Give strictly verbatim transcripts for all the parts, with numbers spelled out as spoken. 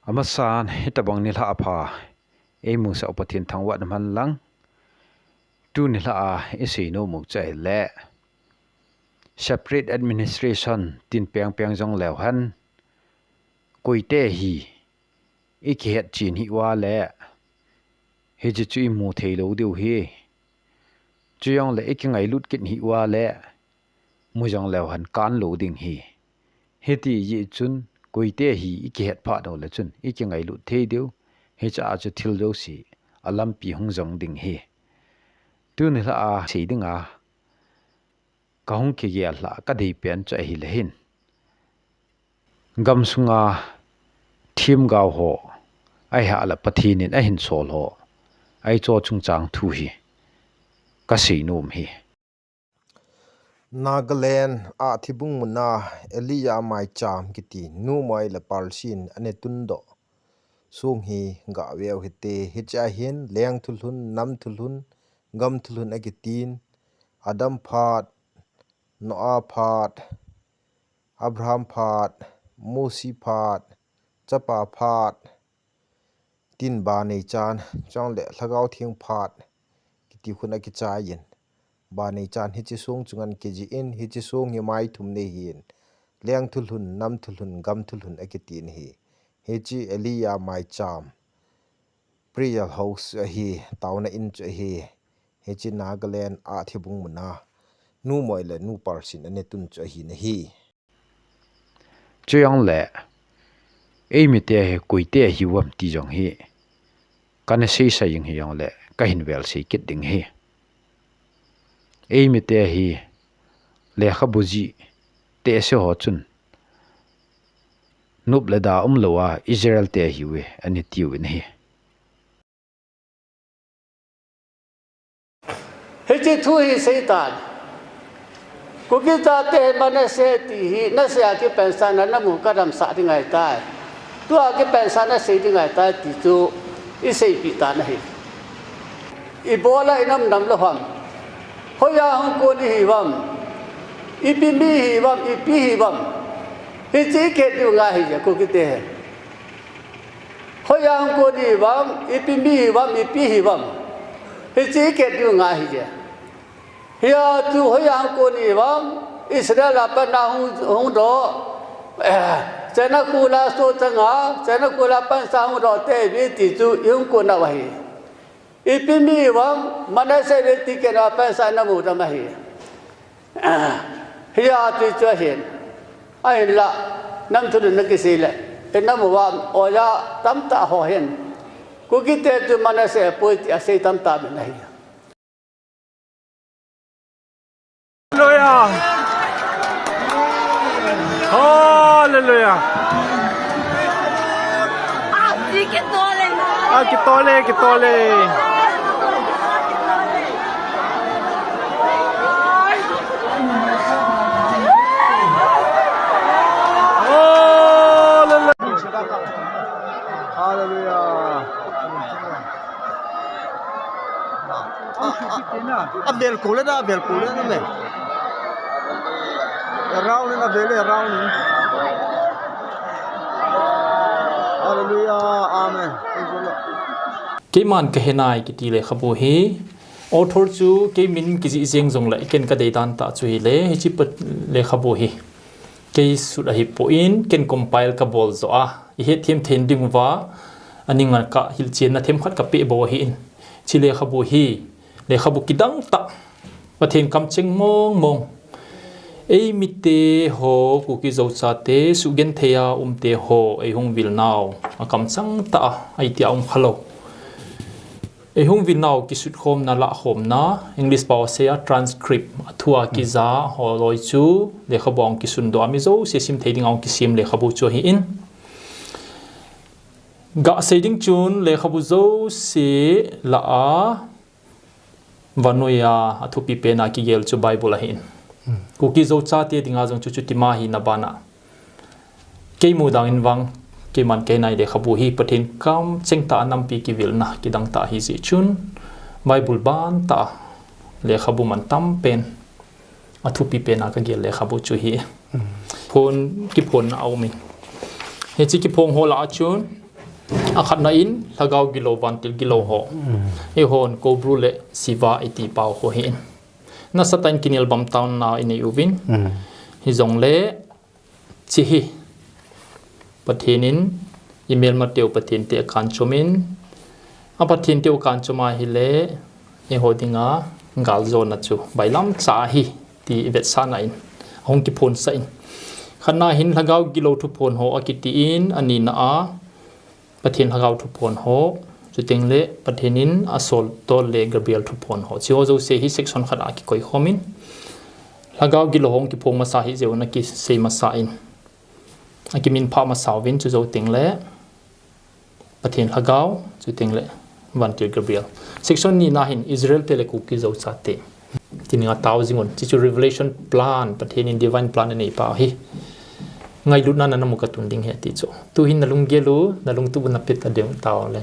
Amasan, hitabang nilhah apha eimusah u Pathen thangvahna man lang. Tuni nilhah a isei nom u chu ahile, separate administration tin pengpeng jong leu hen, koite hi ikihet chen hih uva le, hiche chu imu thei lou diu ahi. Chujongle ikingailut kit hih uva le, mu jong leu hen kan lou ding ahi. Hiti jeh chun, koite hi ikihet phat uleh chun ikingailut thei diu. Hiche a chu thil jouse alampi hung jong ding ahi. Tuni nilhah a sei dinga kahung kigel lhah kadei pen chu ahile hin, gamsunga themgao ho, ahilouleh Pathen in ahin sol ho, ahicho chungchang thu hi kasei nom ahi. Nagaland a Thibung muna Elijah Maicham kiti numei le palsin ane tundoh song hi gaveu hite. Hiche a hin leng thulhun, nam thulhun, gam thulhun akitin, Adam phat, Noah phat, Abraham phat, Mosi phat, chapa phat, tin banei chan, chule Lhagao Theng phat kiti khun akichai in, banei chan hiche song chunga kijih in, hiche song hi mai thum nei hin, leng thulhun, nam thulhun, gam thulhun akitin ahi. Hiche Elijah Maicham prayer house ahi, taona in chu ahi. Hiche Nagaland a Thibung muna numei le nu palsin ane tun chu ahi nahi. Chujongle, eimite hi koite ahiuvem ti jong hi kana seisa jing hijongle, kahin vel sei kit ding ahi. Eimite hi lekhabu jih tehse ho chun, nop le da umlouva Israel te ahiuve, anatiu ahi. Hiche thu hi seitan. Kuki chate hi Manasseh ti hi, nasei a kipensahna namu kadamsah ding ahitai. Tua kipensahna sei ding ahitai ti chu iseipeh tan ahi. Ibola inam dam lou ham? Hoiya hung kon ihiuvem? Ipi mi ihiuvem, ipi ihiuvem? Hiche ikihet diu ngai ahije, Kukite hi. Hoiya hung kon ihiuvem, ipi mi ihiuvem, ipi ihiuvem? Hiche ikihet diu ngai ahije. Hia chu hoiya hung kon ihiuvem, Israel a pat na hung, hung doh, eh, China khola sochang a, China khola pansa hung doh te ive ti chu ihung kon nau ahi. Ipi mi ihiuvem, Manasseh ive ti kei na pansa namu dam ahi. Hia chu chu ahin. Ahinla, nam thulhun nakisei le, inam uva oja tamtah ho hin, Kukite chu Manasseh apoi ti asei tamtah min ahi. Hallelujah. Hallelujah. Ah, kitole, kitole. Hallelujah. Hallelujah. A vel kule da, a vel kule da me. Round in a vel, round in. Hallelujah. Amen. Praise the Lord. Keiman Kahenai kiti lekhabu hi, author chu keimin kijih jeng jongle, ken kadei dan tah chu hile, hiche pa lekhabu hi. Kei sut ahipoi, ken compile kabol joh a, ihet them thei ding uva, aning a kahilchenna themkhat kapeh bou ahin. Hiche lekhabu hi, lekhabu kidang tah, Pathen kamcheng mong mong. Eimite ho, Kuki Zo chate, sugenthei a umte ho, eihung vil nau, akamchang tah a, aiti a um khalou. Eihung vil nau kisutkhomna, lahkhomna, English pao a sei a transcript, athua kija holoi chu, lekhabu a hung kisundoh a, mi jouse sim thei dinga hung kisem lekhabu chu ahin. Gasei ding chun, lekhabu jouse lah a, vannoi a, athupi pen a kigel chu Bible ahin. Kuki Zo chate dinga jong chu chutima ahina bana. Kei mudang in vang, Keiman Kahenai lekhabu hi Pathen kamcheng tah a nampi kivilna kidang tah ahijeh chun, Bible ban tah a lekhabu mantam pen, athupi pen a kagel lekhabu chu ahi. Phon, kiphonna aumin. Hiche kiphong ho lah a chun, Akhatna in, lhagao gilou, vantil gilou ho. Eihon Kobru le Siva iti pau ho hi in. Nasatah in kinelbam taona inei uvin. Hijongle, hiche hi Pathen in imelmateu Pathen te akanchom in, a Pathen teu akanchom ahile, eiho dinga galjona chu bailamcha ahi ti ivetsahna in, ahung kiphonsah in. Khatna hin lhagao gilou thuphon ho akiti in, anina a Pathen lhagao thuphon ho, chuteng le Pathen in asol tol le Gabriel thuphon ho. Hiche ho jouse hi section khat a kikoi khom in, lhagao gilou ho kiphong masa hijeh un akisei masa in, akiminphah masa uvin, chujou teng le Pathen lhagao, chuteng le vantil Gabriel. Section nina hin Israel te le Kuki Zo chate. Ti dinga tao jing un. Hichu revelation plan, Pathen in divine plan anei pa hi. Ngailutna nana mu katun ding ahi ti chu. Tuhin nalunggel u, nalungtup u napeh ta ding tao le.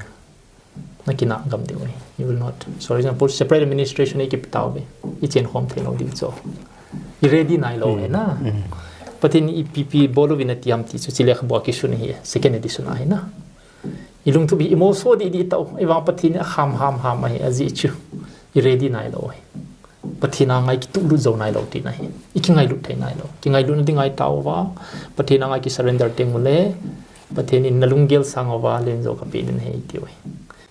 Nakinah gam diu ahi. You will not. So, for example, separate administration eikipe tauve. Ichenkhom theilou diu chu. I ready nailou ahi na. Pathen in ipi ipi bol uvin ati ham ti chu hiche lekhabu a kisun ahi. Second edition ahi na. Ilungtup hi imoso didi tau. Ahivang Pathen in akham ham ham ahi ajeh chu. I ready nailou ahi. Pathen a ngai kituhlut jou nailou tina ahi. Ikingailut thei nailou. Kingailutna ding ngai tauva. Pathen a ngai kisurrender teng ule. Pathen in nalunggel sang uva len jo kapeh ding ahi tiu ahi.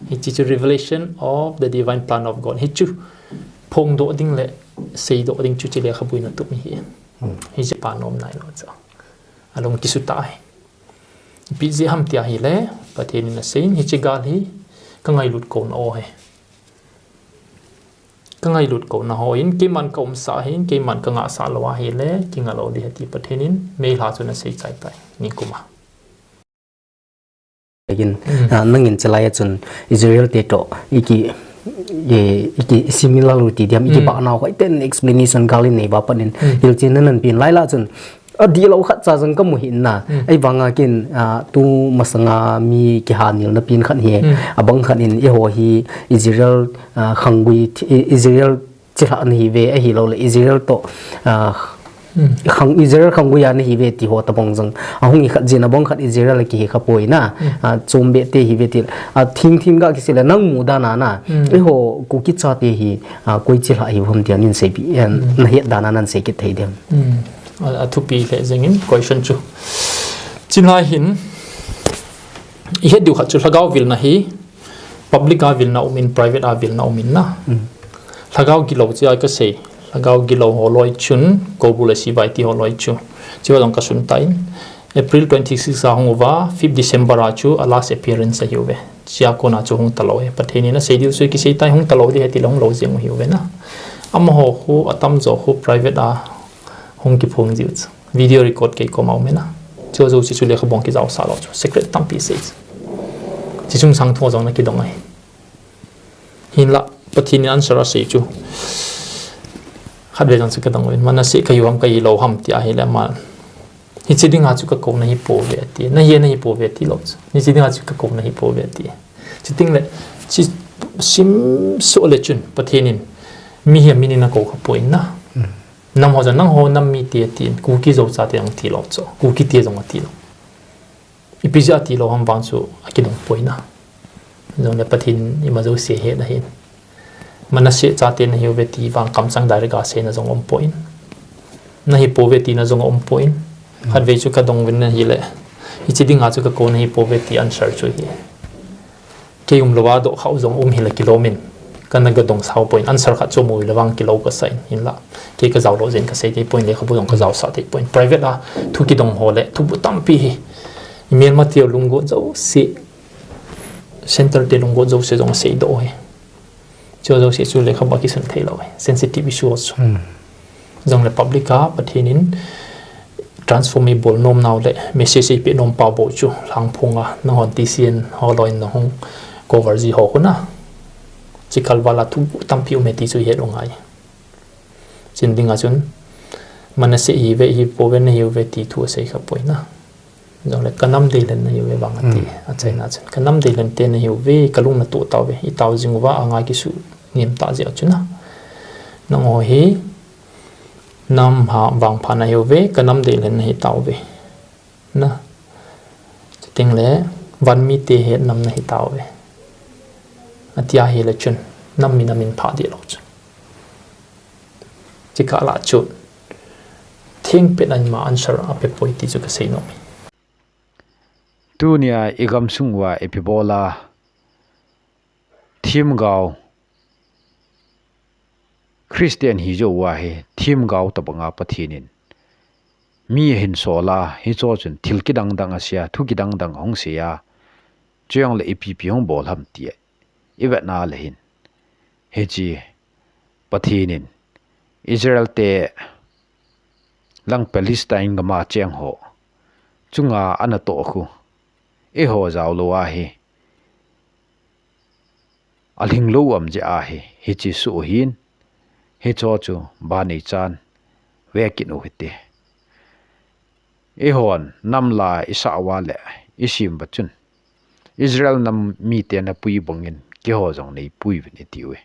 Hiche chu revelation of the divine plan of God. Hichu phongdoh ding le seidoh ding chu hiche lekhabu in atup ahi. Hiche pa nom nailou chu. Alung kisutah ahi. Ipi jeh ham ti ahile, Pathen in aseiyin, hiche gal hi kangailut kouna ahi. Kangailut kouna hon, keiman kaumsah ahin, keiman kangahsah lou ahile, kinga lou ding ahi ti Pathen in, May lha chun asei chai tai, nikuma. Nangin chelai a chun Israel te toh, iki, similarity diam, ikibahna ho, iten explanation gal in nei uva pat in, hilchen nanan pen lai lah chun, adihlou khatcha jong kamu hih in na. Ahivanga ken, tu masanga mi kihanelna pen khat hi, abang khat in eiho hi Israel, khanggui, Israel chilhah nahiuve, ahilouleh Israel toh, Israel khanggui a nahiuve ti ho tobang jong ahung hi khat jin, abang khat Israel akihi khapoi na. Chombeh te ahiuve ti, athengtheng ga kisei le nang mu dan a na, eiho Kuki chate hi, koi chilhah hiu ham tia nahet dan a nahin sei kit thei diam? Athupi lheh jengin question chu. Chulai hin ihet diu khat chu lhagao vilna hi public a vilna um in, private a vilna um in na. Lhagao gilou chia kasei, lhagao gilou ho loi chun Kobru le Siva ti ho loi chu, hiho jong kasun tan. April twenty-six a hung uva, fifth December a chu a last appearance ahiuve. Chua kona chu hung talou ahi. Pathen in asei diu chu kisei tai, hung talou ding ahi tile hung lou jeng u ahiuve na. Amaho khu atamjo khu private a hung kiphong jiu chu. Video record kei koma um e na. Hiho jouse chu lekhabu a kijaosah lou chu. Secret tampi asei chu. Hiche chungchang thu jong nakidong ahi. Hinlah Pathen in answer asei chu. Khatvei jong chu kadong uvin. Manasseh kahiu ham kahilou ham ti ahile ama, hiche dinga chu kakou nahipouve ati. Nahi nahipouve tilou chu. Hiche dinga chu kakou nahipouve ati. Chuteng le, hiche simsoh le chun Pathen in, mi hi amin in akou khapoi na. Nangho jong nangho nam mite atin, Kuki Zo chate jong atilou chu. Kuki te jong atilou. Ipi jeh a atilou ham vang chu akidong poi na. Jongle Pathen in ima jouse ahet ahin. Manasseh chate nahiuve ti vang kamchang direct a seina jong aumpoi. Nahipouve tina jong aumpoi. Khatvei chu kadong uvin ahile, hiche dinga chu kakou nahipouve ti answer chu ahi. Kei umlou a dohkhah u jong um hile kilom in, kana gadong sao poi, answer khat chu amu le vang kilou kasah in, hinlah kei kajao lou jeh in kasei thei poi, lekhabu jong kajaosah thei poi, private a thu kidong ho le thubu tampi hi imelmateu lunggot jouse, center te lunggot jouse jong aseidoh u ahi. Hiho jouse chu lekhabu a kisun theilou ahi, sensitive issue chu. Jongle public a Pathen in transform eibol nom nau le message eipeh nom pau bou chu lhangphong a nanghon TCN ho loi in nahung cover ji ho khu na, hiche kalval a thu tampi um e ti chu ihet u ngai. Hiche dinga chun Manasseh ihiuve, ihipouve, nahiuve ti thu asei khapoi na. Jongle kanam deilhen nahiuve vang ati. Achaina chun kanam deilhen te nahiuve, kalung natoh tauve, itao jing uva angai kisuh nem tah jeh a chu na. Nangho hi nam vangpha nahiuve, kanam deilhen nahitauve na. Chuteng le Vanmite hi nam nahi tauve, atia ahile chun, nam min amin phah deh lou chu. Chikah lah chu, thengpet in ima answer apepoi ti chu kasei nom e. Tunia igamsung uva ipi bola, themgao, Christian hijou uva hi, themgao tobanga Pathen in mi ahin sol a, hiche chun thil kidang dang asei a, thu kidang dang ahung sei a, chujongle ipi ipi hung bol ham tia ivetna le hin, hiche Pathen in Israel te lang Palestine gama cheng ho chunga anatoh khu, eiho jaolou ahi, alhinglou um jeh ahi, hiche soh hin, hiche chu banei chan vekit u hite. Eihon namla isah uva le isem uva chun, Israel nam mite napui bangin keiho jong neipui uvin itiuve.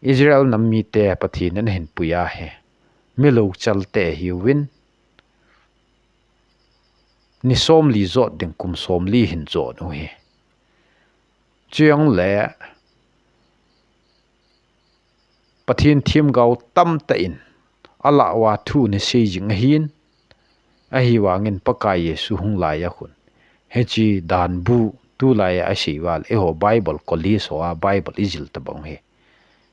Israel nam mite Pathen in ahin pui ahi, mi louchalte ahiuvin, ni somli jot ding kum somli hin jon u ahi. Chujongle Pathen themgao tamtah in alah uva thu ana sei jing ahin, ahivangin Pakai Jesu hung laiya khun, hiche danbu tulaiya asei uva le, eiho Bible college hoa Bible ijil tobang hi,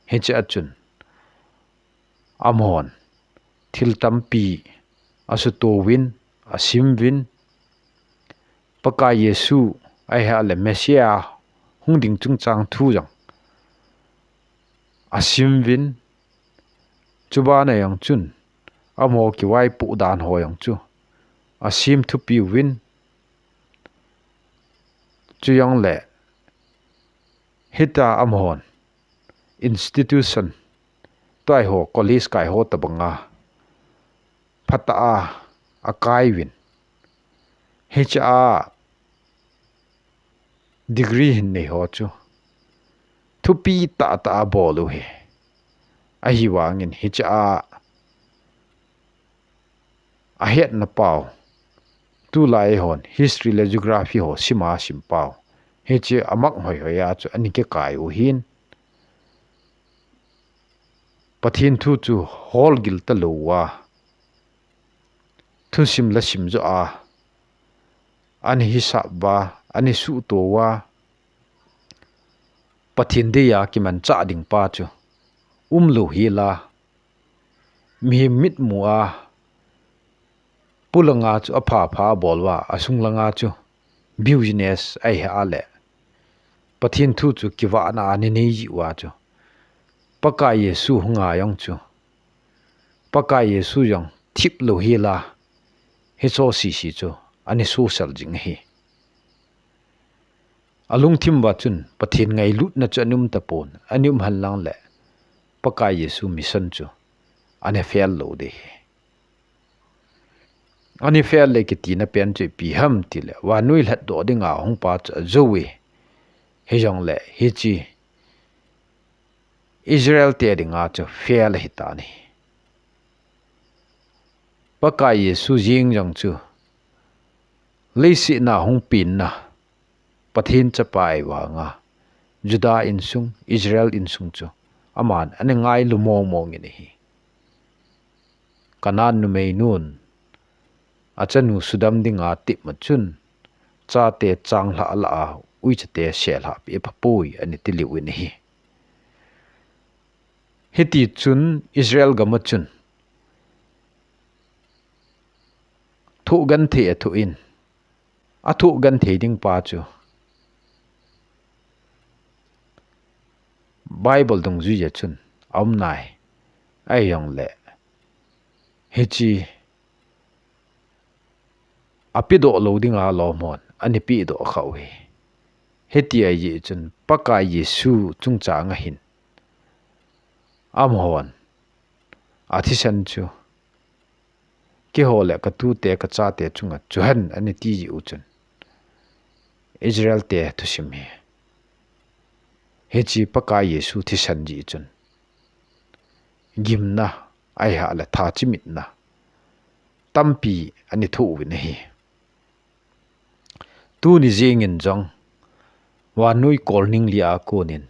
hiche a chun amahon thil tampi asuto uvin, asim uvin, Pakai Jesu ahile Messiah hung ding chungchang thu jong asim uvin, chubana jong chun amaho kivaipoh dan ho jong chu asim thupi uvin, chujongle hitia amahon institution, tua eiho college kai ho tobanga phatah a akai uvin, hiche a degree hin nei ho chu thupi tahtah abol u ahi. Ahivangin hiche a ahetna pau, tulai hon history le geography ho sima sim pau, hiche amak hoihoi a chu ana kikai u ahin, Pathen thu chu holgil talou uva, thusim la sim joh a ana hisap uva, ana suhto uva, Pathen deiya kimanchah ding pa chu umlou hel a, mihem mitmu a polanga chu apha pha abol uva, asung langa chu business ahile, Pathen thu chu kivahna ana nei jiuva chu, Pakai Jesu hunga jong chu, Pakai Jesu jong thip lou hel a, hiche sese chu ana sosal jing ahi. Alungthim uva chun Pathen ngailutna chu ana um tapon, ana um henlang le Pakai Jesu mission chu ana fail lou ding ahi. Ana fail le kitina pen chu ipi ham tile, vannoi lhatdoh dinga hung pa chu ajou e. Hijongle hiche Israel te dinga chu fail ahitan ahi. Pakai Jesu jeng jong chu leiset a hung penna Pathen chapa ahivanga Judah insung, Israel insung chu aman ana ngailu mong mong in ahi. Canaan numeinun achanu sudam dinga atep ma chun, chate changlhah alah a, uichate selhah peh apha poi, ana tiliu in ahi. Hiti chun Israel gam a chun thoh genthei athoh in, athoh genthei ding pa chu Bible dungjuiya chun aum nai. Ahijongle hiche apedoh lou dinga lomhon ana pedoh khah u ahi. Hiti ahi jeh chun Pakai Jesu chungchang a hin amahon athisan chu keiho le katute kachate chunga chuhen ana ti jeh u chun Israel te thusim hi, hiche Pakai Jesu thisan jeh chun gimna ahile tha chimitna tampi ana thoh uvin ahi. Tuni jingin jong, vannoi kolning lia konin,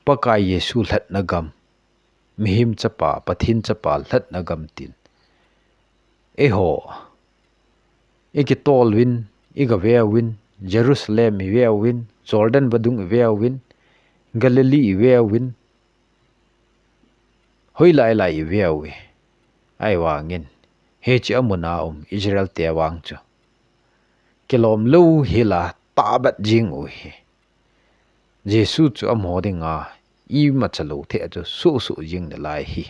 Pakai Jesu lhatna gam, mihem chapa, Pathen chapa lhatna gam tin. Eiho, ikitol uvin, igave uvin, Jerusalem ive uvin, Jordan vadung ive uvin, Galilee ive uvin, hoilai lai ive uve. Ahivangin, hiche amuna um Israel te vang chu kilom lou hila tahbat jing u hi. Jesu chu amaho dinga imacha lou thei chu suhsuh jing nalai hi.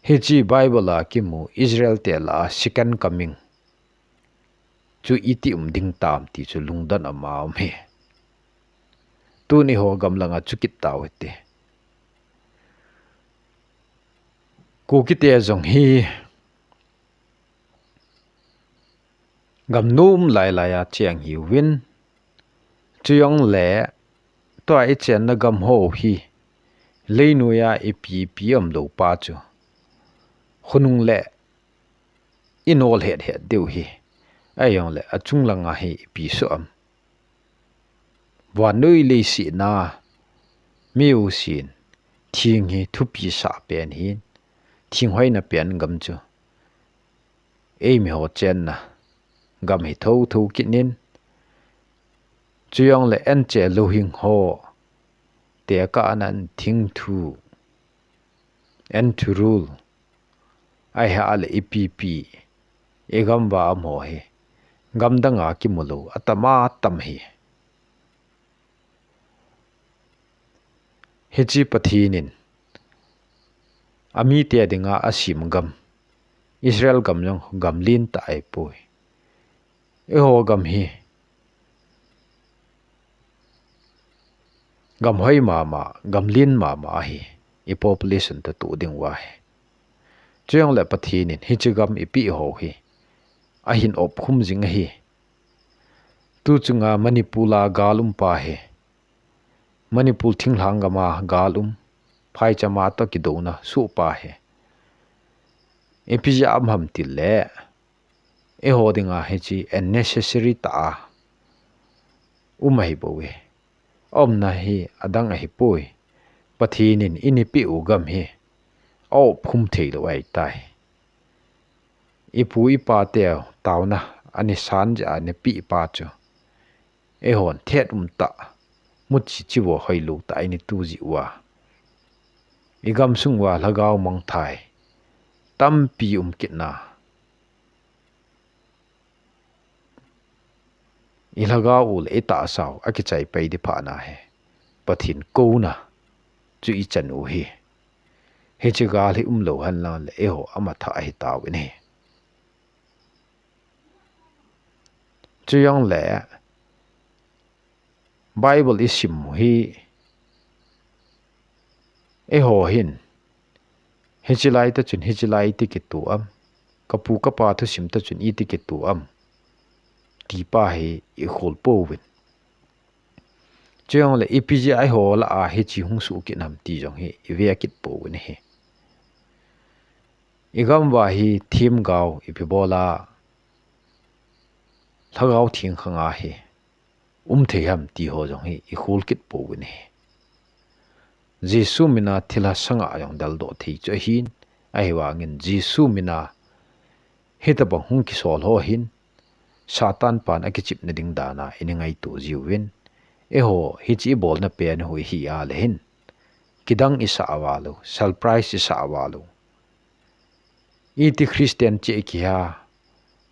Hiche Bible a kimu Israel te lah a second coming chu iti um ding tam ti chu lungdon ama um hi. Tuni eiho gam langa chukit tau hite. Kukite jong hi gam nom lailai a cheng hiuvin, chujongle tua ichenna gam ho hi leinoiya ipi ipi umlou pa chu khonung le inol het het diu hi. Ahijongle achung langa hi ipi soh am? Vannoi leiset a mi jousen theng hi thupi sah pen hin, theng hoina pen gam chu eimiho chenna gam hi thotho kit in, chujongle anche louhing ho tekahna in thingthu, anthurul, ahileh ipi ipi, igam uva umho hi gam danga kimu lou atam atam hi. Hiche Pathen in amite dinga asem gam, Israel gam jong gam lentah ahipoi. Eiho gam hi gam hoi mama, gam len mama ahi, i population toh toh ding uva hi. Chujongle Pathen in hiche gam eipeh ho hi ahin opkhum jing ahi. Tu chunga Manipur a gal um pa hi, Manipur thinglhang gam a gal um, phaicham a toh kidouna soh pa hi, ipi jeh a um ham tile, eiho dinga hiche unnecessary tah a um ahibouve. Aumna hi adang ahipoi. Pathen in eina peh u gam hi aopkhum theilou ahitai. Ipu ipa teu taona ana san jeh a eina peh pa chu eihon thet umtah, muchi chivo hoilou tah a eina tu jeh uva, igam sung uva lhagao mangthai tampi um kitna, ilhagao u le itahsa u akichai pai ding phatna hi Pathen kouna chu ichan u hi. Hiche gal hi umlou henlang le eiho amatha ahitauvin ahi. Chujongle Bible isim u hi eiho hin, hiche lai tah chun hiche lai iti kitoh am, kapu kapa thusim tah chun iti kitoh am, ti pa hi ikhol pouvin. Chujongle ipi jeh a eiho lah a hiche hung soh kit ham ti jong hi ive kit pouvin ahi. Igam uva hi themgao ipi bol a lhagao theng khanga hi um thei ham ti ho jong hi ikhol kit pouvin ahi. Jesu mina thilha sanga jong deldoh thei chu ahin, ahivangin Jesu mina hitobang hung kisol ho hin, Satan pan akichepna ding dan a eina ngaito jiuvin, eiho hiche ibolna pen u hi ahile hin kidang isah uva lou, surprise isah uva lou. Iti Christian cheh kihi a,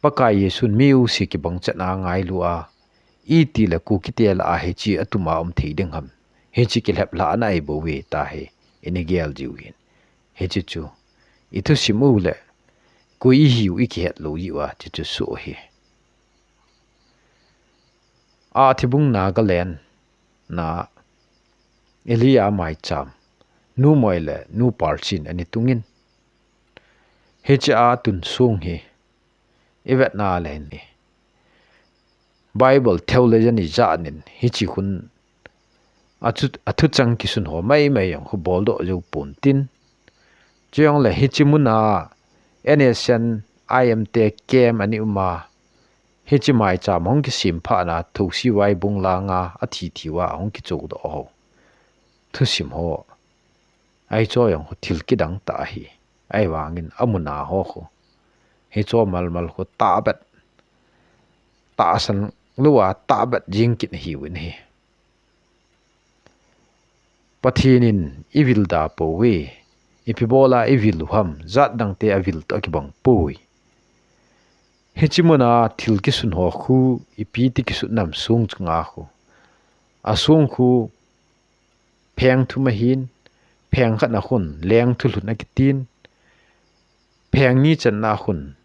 Pakai Jesun mi jouse kibang chan a ngailua, itile Kukite lah a hiche atum a um thei ding ham, hiche kilheplhahna ahibouve tia hi eina gel jiuvin. Hiche chu ithusim u le koi ihiu ikihet lou jeh uva hiche chu soh ahi. Athibung Nagaland na Elia maicham, Nu Moi le Nu Palchin ana tungin, hiche a tun sung hi ivetna le hin, Bible theologian ijat in hiche khun athu, athuchang kisun ho maimai jong khu boldoh jou pontin, chujongle hiche muna N S C N I M te camp ana um a, Hiche maicham hung kisem phat na, Thosi Vaibung langa athi thi uva hung kichodoh ho, thusim ho, ahi chu jong khu thil kidang tah ahi. Ahivangin amun a ho khu, hiche malmal khu tahbeh, tahsan louva tahbeh jing kit ahiuvin ahi. Pathen in ivil da pouve, ipi bola ivil u ham, jat dangte avil toh akibang poi. Hiche muna thil kisun ho khu, ipi ti kisun nam song chunga khu, asong khu pheng thum ahin, pheng khat na khun leng thulhun akitin, pheng ni channa khun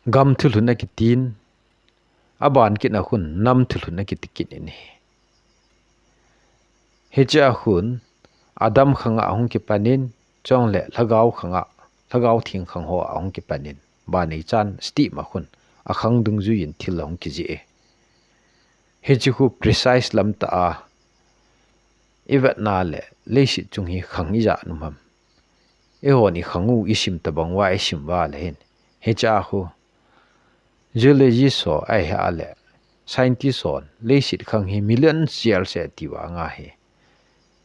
gam thulhun akitin, aban kit na khun nam thulhun akiti kit in ahi. Hiche a khun Adam khang a hung kipan in, chule Lhagao khang a, Lhagao Theng khang ho a hung kipan in, banei chan state ma khun akhang dungjui in thil ahung kijih e. Hiche khu precise lam tah a ivet na le, leiset chung hi khang ijat um ham? Eihon ikhang u isim tabang uva isim uva le hin, hiche a khu geologist ho ahi a le, scientist hon leiset khang hi million years e ati vang ahi.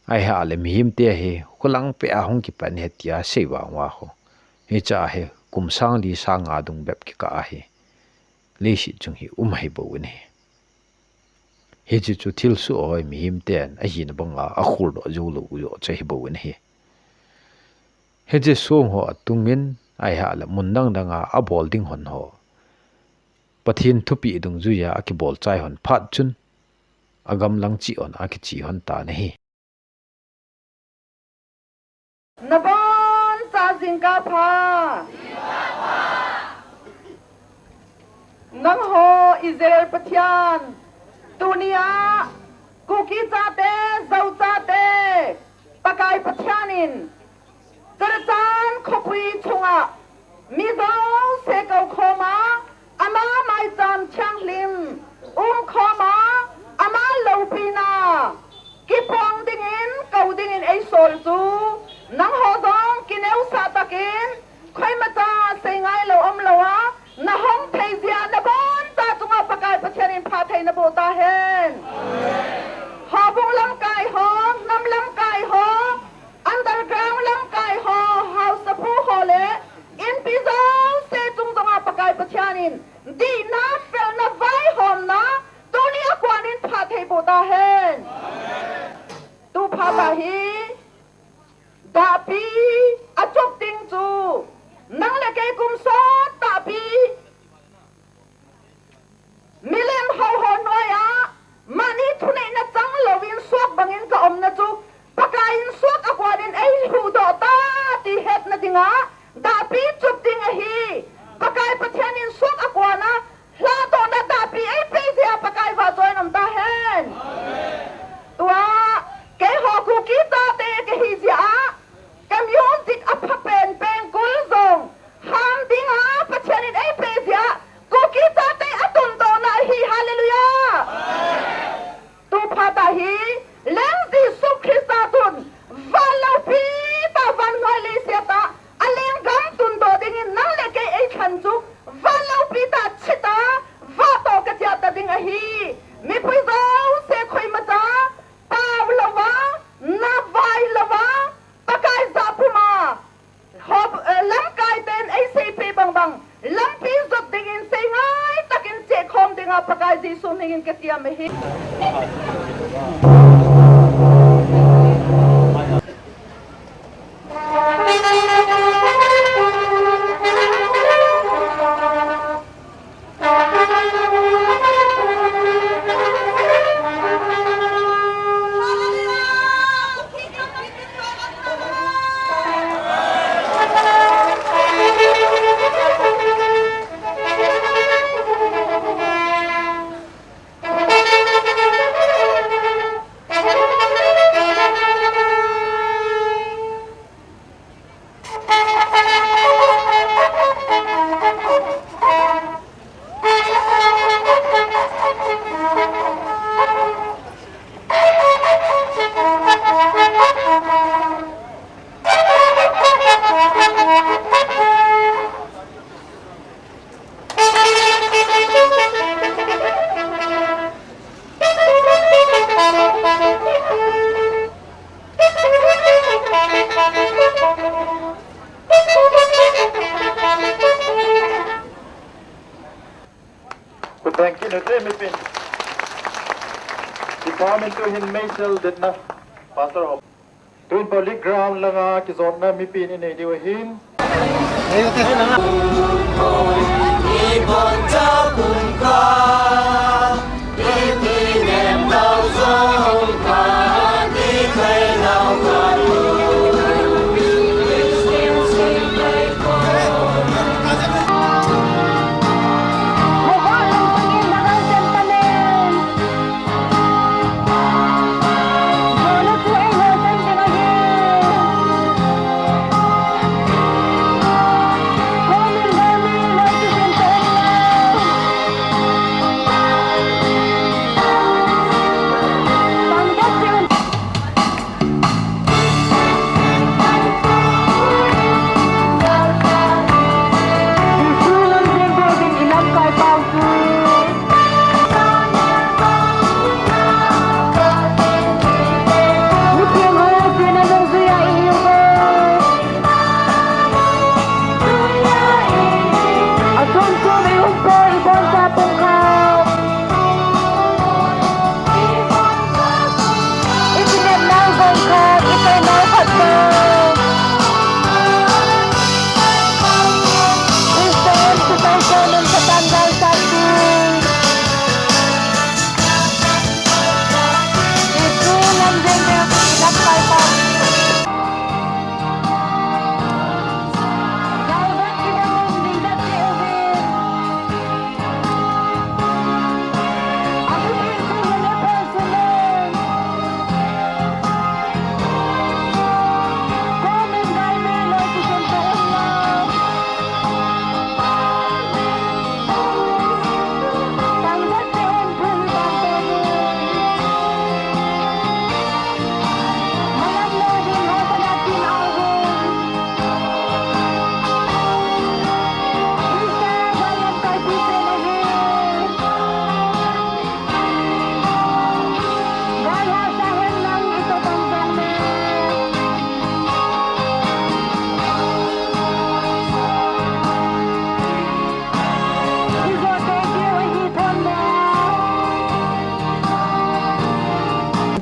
Ahi a le, mihem te hi khulang peh a hung kipan ahi tia sei vang uva khu, hiche a hi kum sang li sang nga dung bep kikah ahi. Leiset chung hi um ahi bou in ahi. Hiche chu thilsoh hoi mihem ten ahina banga akholdoh jou lou u joh chu ahi bou in ahi. Hiche song ho atung in, ahi a le, mun dang dang a abol ding hon ho, Pathen thupeh dungjuia akibol chai hon phat chun, agamlang cheh hon akiche hon tan ahi. Nabon cha jingkah pha. Nangho Israel Pathen, tunia Kuki chate, Zo chate, Pakai Pathen in Churachandpur khopui chunga mi jouse kou khoma, ama maicham thianghlim um khoma, ama loupina kipong dingin, kou dingin eisol chu, nangho jong kineosah takin, koima cha sei ngai lou um lou a, nahung thei jeh a nabon cha chunga Pakai Pathen in phatthei naboh tahen. Houbung lamkai ho, nam lamkai ho, underground lamkai ho, haosapu ho le, inpi jouse chung chunga Pakai Pathen in dihna, felna, vaihomna, tuni a kon in phatthei boh tahen. Tu phat a hi, dahpi achup ding chu, nang le kei kum sot dahpi, milim hou ho noi a, mani thuneina chang louvin suak bangin ka umna chu, Pakai in suak a kon in eihuhdoh ta ti hetna dinga, dahpi chup ding ahi. Pakai Pathen in suak a kon a, lhadohna dahpi eipeh jeh a Pakai vahchoiyin um tahen. Tua, keiho Kuki chate kahi jeh a, ka music apha penpen kul jong, ham dinga Pathen in eipeh jeh a, Kuki chate atundohna ahi, hallelujah. Tu phat a hi, Leng Jesu Christa chun, van loupi tah, van noi leiset a, alenggam tundoh dingin nang le kei eilhen chu, van loupi tah chita, vahtoh kachiah ta ding ahi. Mipui jouse koima cha, pao louva, navai louva, Pakai jah puma, ho, eh, lamkai ten eiseipeh bang bang, lampi jot dingin sei ngai takin chehkhom dinga Pakai Jesu hmingin katiam ahi. Te mipin. Department tu hin meisel detna. Pastor ho. Tuin public ground langa kijotna mipin inei diu ahin.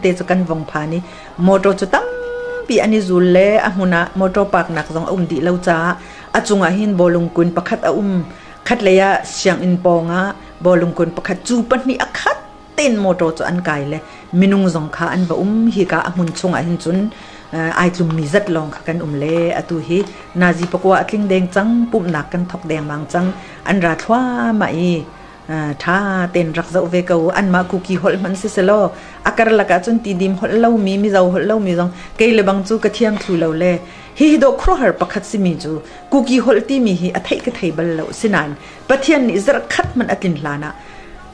Te chu kan vong pha ni. Motor chu tampi ani jul le a hmuna motor park nak jong a um dih lo cha. A chunga hin bawlung kun pakhat a um. Khat leia siang in pawng a bawlung kun pakhat chu pahnih a khat ten motor chu an kai le. Minung jong kha an va um hi ka a hmun chunga hin chun, eh, ai tlum mi zat long kha kan um le. A tu hi nazi pakua a tling deng chang pumnak kan thok deng mang chang an ra thlua mah i. Ah, tha ten rak zau ve ko, anma Kuki hol man siselo. A kar laka chun Tedim hol lo mi, Mizo hol lo mi jong, kei le bang chu ka thiam thu lo le. Hi hi do khrohar pakhat si mi chu, Kuki hol ti mi hi a thei ka thei bal lo, sinan. Pathian ni zar khat man a tlin hlana.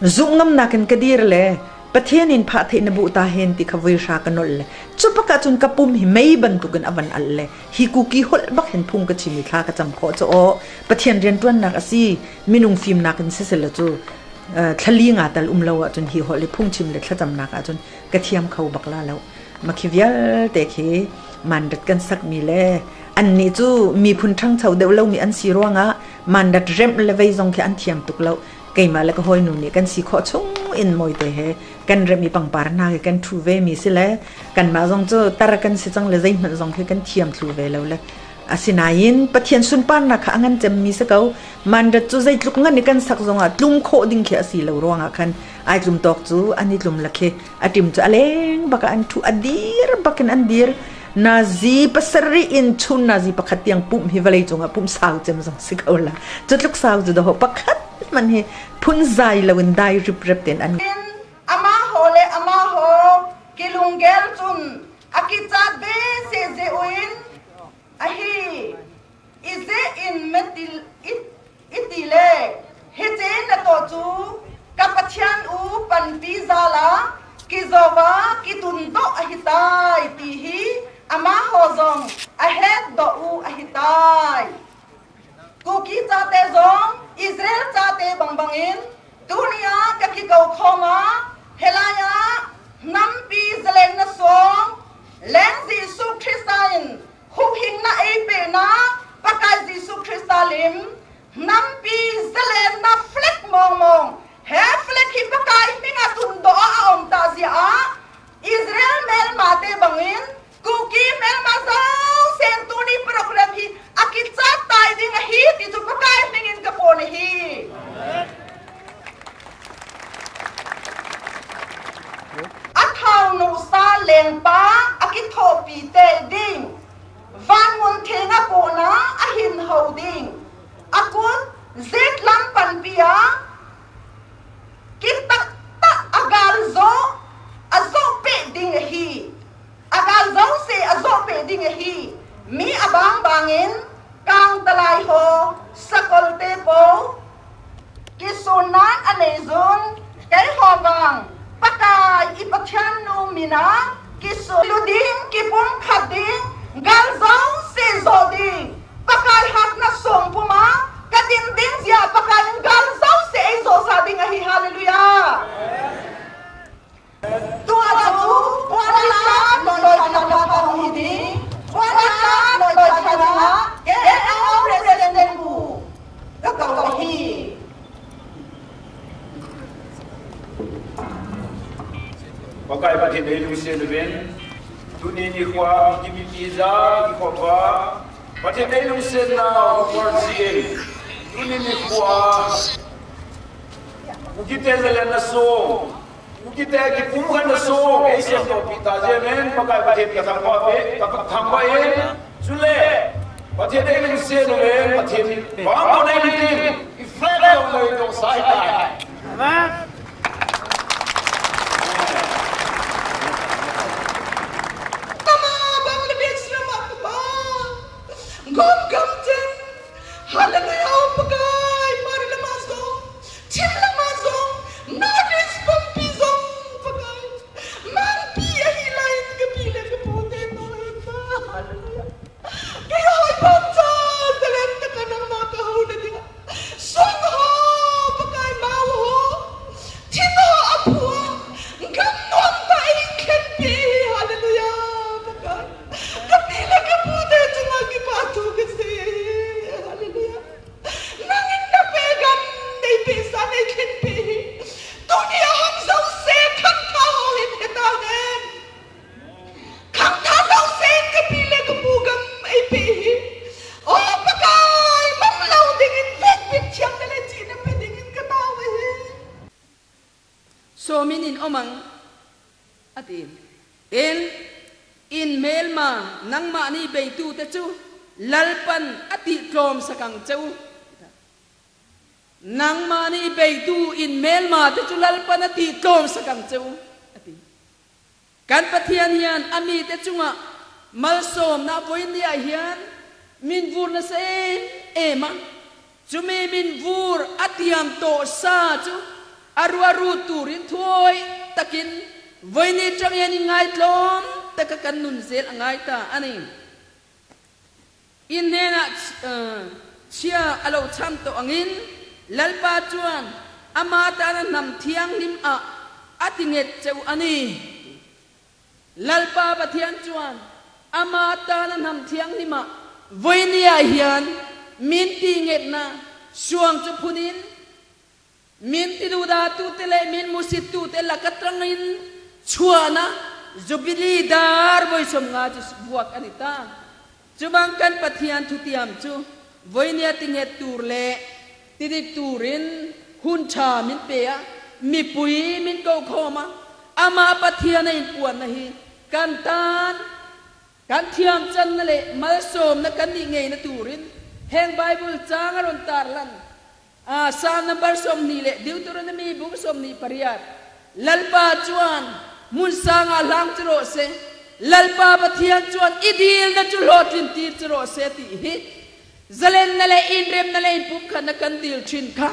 Zuk ngam nakin ka dir le, Pathian in pha thei na bu ta hen ti kha vui hra ka nol le. Chu paka chun ka pum hi mei ban tukin a van al le. Hi Kuki hol bak hen phung ka chimi thla ka cham kho chu o. Pathian rian tuan nak a si. Minung fim nakin sisel chu, eh, thlali nga tal um lo a chun hi hol le phung chim le thla cham nak a chun ka thiam kho bak la lo. Makhi vial te khi mandat kan sak mi le. An ni chu mi phun thang chau deu lo mi an si ruanga mandat rem le vei jong khi an thiam tuk lo. Keima le ka hoi nu ni kan si kho chung in moi te he. Kan rem i pangpar na kan thu ve mi si le. Kan ma jong chu tara kan si chang le zai man jong khi kan thiam thu ve lo le. A sinain, Pathian sunparna kha a ngan chem mi sa kau, mandat chu zeitluk ngan i kan sak zonga tlum kho ding khi a si lo ruanga khan, ai tlum tawk chu an i tlum la khi, a tim chu a leng baka an thu a dir bakin an dir, nazi pasari in chun nazi pakhat tiang pum hi valei chunga pum sau chem zong si kau la. Chutluk sau chu doho pakhat man hi phun zai lo in dai rip rep ten an. Amaho le amaho kilunggel chun a kichat behseh jeh un, ahi, ijeh in metil i, i ti le, hiche na to chu ka Pathian u panpi jal a, kizo va kitun doh ahi tai, ti hi amaho zong a het doh u ahi tai. Kuki chate zong Israel chate bangbangin, tunia ka kiko khoma, helaiya nampi zalenna song, Leng Jesu Khrista in huhhingna ei pehna, Pakai Jesu Khrista lim, nampi zalenna flag mongmong, he flag Lengpa akithopi tei ding, van mun theng a kona ahin ho ding, akut jet lam panpi a kitah tah a gal jo ajo peh ding ahi. A gal jouse ajo peh ding ahi. Mi abang bangin kangtalai ho, sakolte po, kisunnan anei jun, keiho vang Pakai i Pathian nu mina kisun lou ding, kipumkhat ding, gal jouse jo ding, Pakai hatna song puma kadin ding jeh a Pakai in gal jouse eijo sah ding ahi. Hallelujah. Tua chu, one lakh loi thana pa hung hi ding. One lakh loi thana, K L O president pu. Ka kau hi. Pakai Pathen eilungset uvin. Tuni nikho a, kimipi ja, kikhopa. Pathen eilungsetna, Lord G M. Tuni nikho a, Kukite jalenna song, Kukite kipumkhatna song, eisem toh pi ta jeh in, Pakai Pathen kathangvah e, kathangvah e, chule, Pathen eilungset uve, Pathen, vang ko nei tin, i flag lo lo dong sai tai. Amen. Tama bang le bes lama pa. Gom gam chen. Hallelujah, Pakai, Mari lama jong, Chin lama jong, North East pumpi jong, Pakai. Mangpi ahi lai in kapi le kapu te noi ta. Hallelujah. Kei hoi pam cha, talent ta ka nangma ka houna dinga. Song ho, Pakai, mau ho. Thin ho aphu a. Gam nom ta ei khen pi. Hallelujah, Pakai. Kapi le kapu te chunga kipa thu kasei. Hallelujah. Nangin napeh gam, neipeh sa, neikhen peh hi. Tuni a hung jouse khangthah ho hin he tahen. Khangthah jouse in kapi le kapu gam eipeh hi. O Pakai, mang lou dingin vetpin thiamna le chihna pe dingin katao ahi. Somin in omang, atin. In, in melma, nangmani beitute chu, Lalpan atih lhomsah ang cheu. Nangmani beitu in melmate chu Lalpan atih lhomsah ang cheu, ati. Kan Pathen hian amite chunga malsawmna voi nia hian min vur nasa em em a. Chumi min vur a tiam tawh sa chu a ru a ru turin thuai takin voi ni chang hian in ngaitlawm taka kan nun zel a ngai ta a ni. In hnenah, eh, chhia a lo chham tawh angin, Lalpa chuan ama tana hnam thianghlim ah a ti nget cheu a ni. Lalpa Pathian chuan ama tana hnam thianghlim ah voi nia hian min ti ngetna suang chu phunin, min tiduhdahtute leh min musittute lak atangin chhuahna Jubilee dar vawi sawmnga chu vuak a ni ta. Chuvang kan Pathian thutiam chu voi nia ti nget tur leh ti dik turin hun ṭha min pe a, mipui min ko khawm a, ama Pathian a inpuanna hi kan tan, kan thiam channa leh malsawmna kan nih ngeina turin heng Bible chang a rawn tarlan. A, Psalm number sawmhnih leh Deuteronomy bung sawmhnih pariat. Lalpa chuan hmun sanga hlang chu rawh se. Lalpa Pathian chuan i dilna chu hlawhtlintir chu rawh se tih hi. Zalenna leh inremna leh inpumkhatna kan dil ṭhin kha.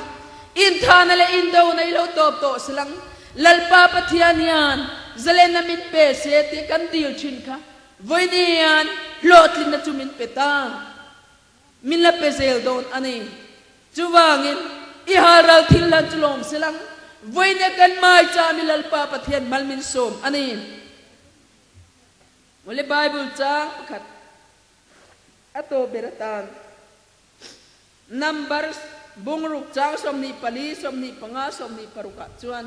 Inthahna leh indona i lo tawp tawh se lang. Lalpa Pathian hian zalenna min pe se tih kan dil ṭhin kha. Voi ni hian hlawhtlinna chu min pe ta. Min la pe zel dawn a ni. Chuvangin, i halral thil hlan chu lawm se lang, voi nia kan maicham hi Lalpa Pathian mal min sawm a ni. Awle Bible chang pakhat a tawp ber atan. Numbers bungruk chang sawmhnih pali, sawmhnih panga, sawmhnih paruk ah chuan,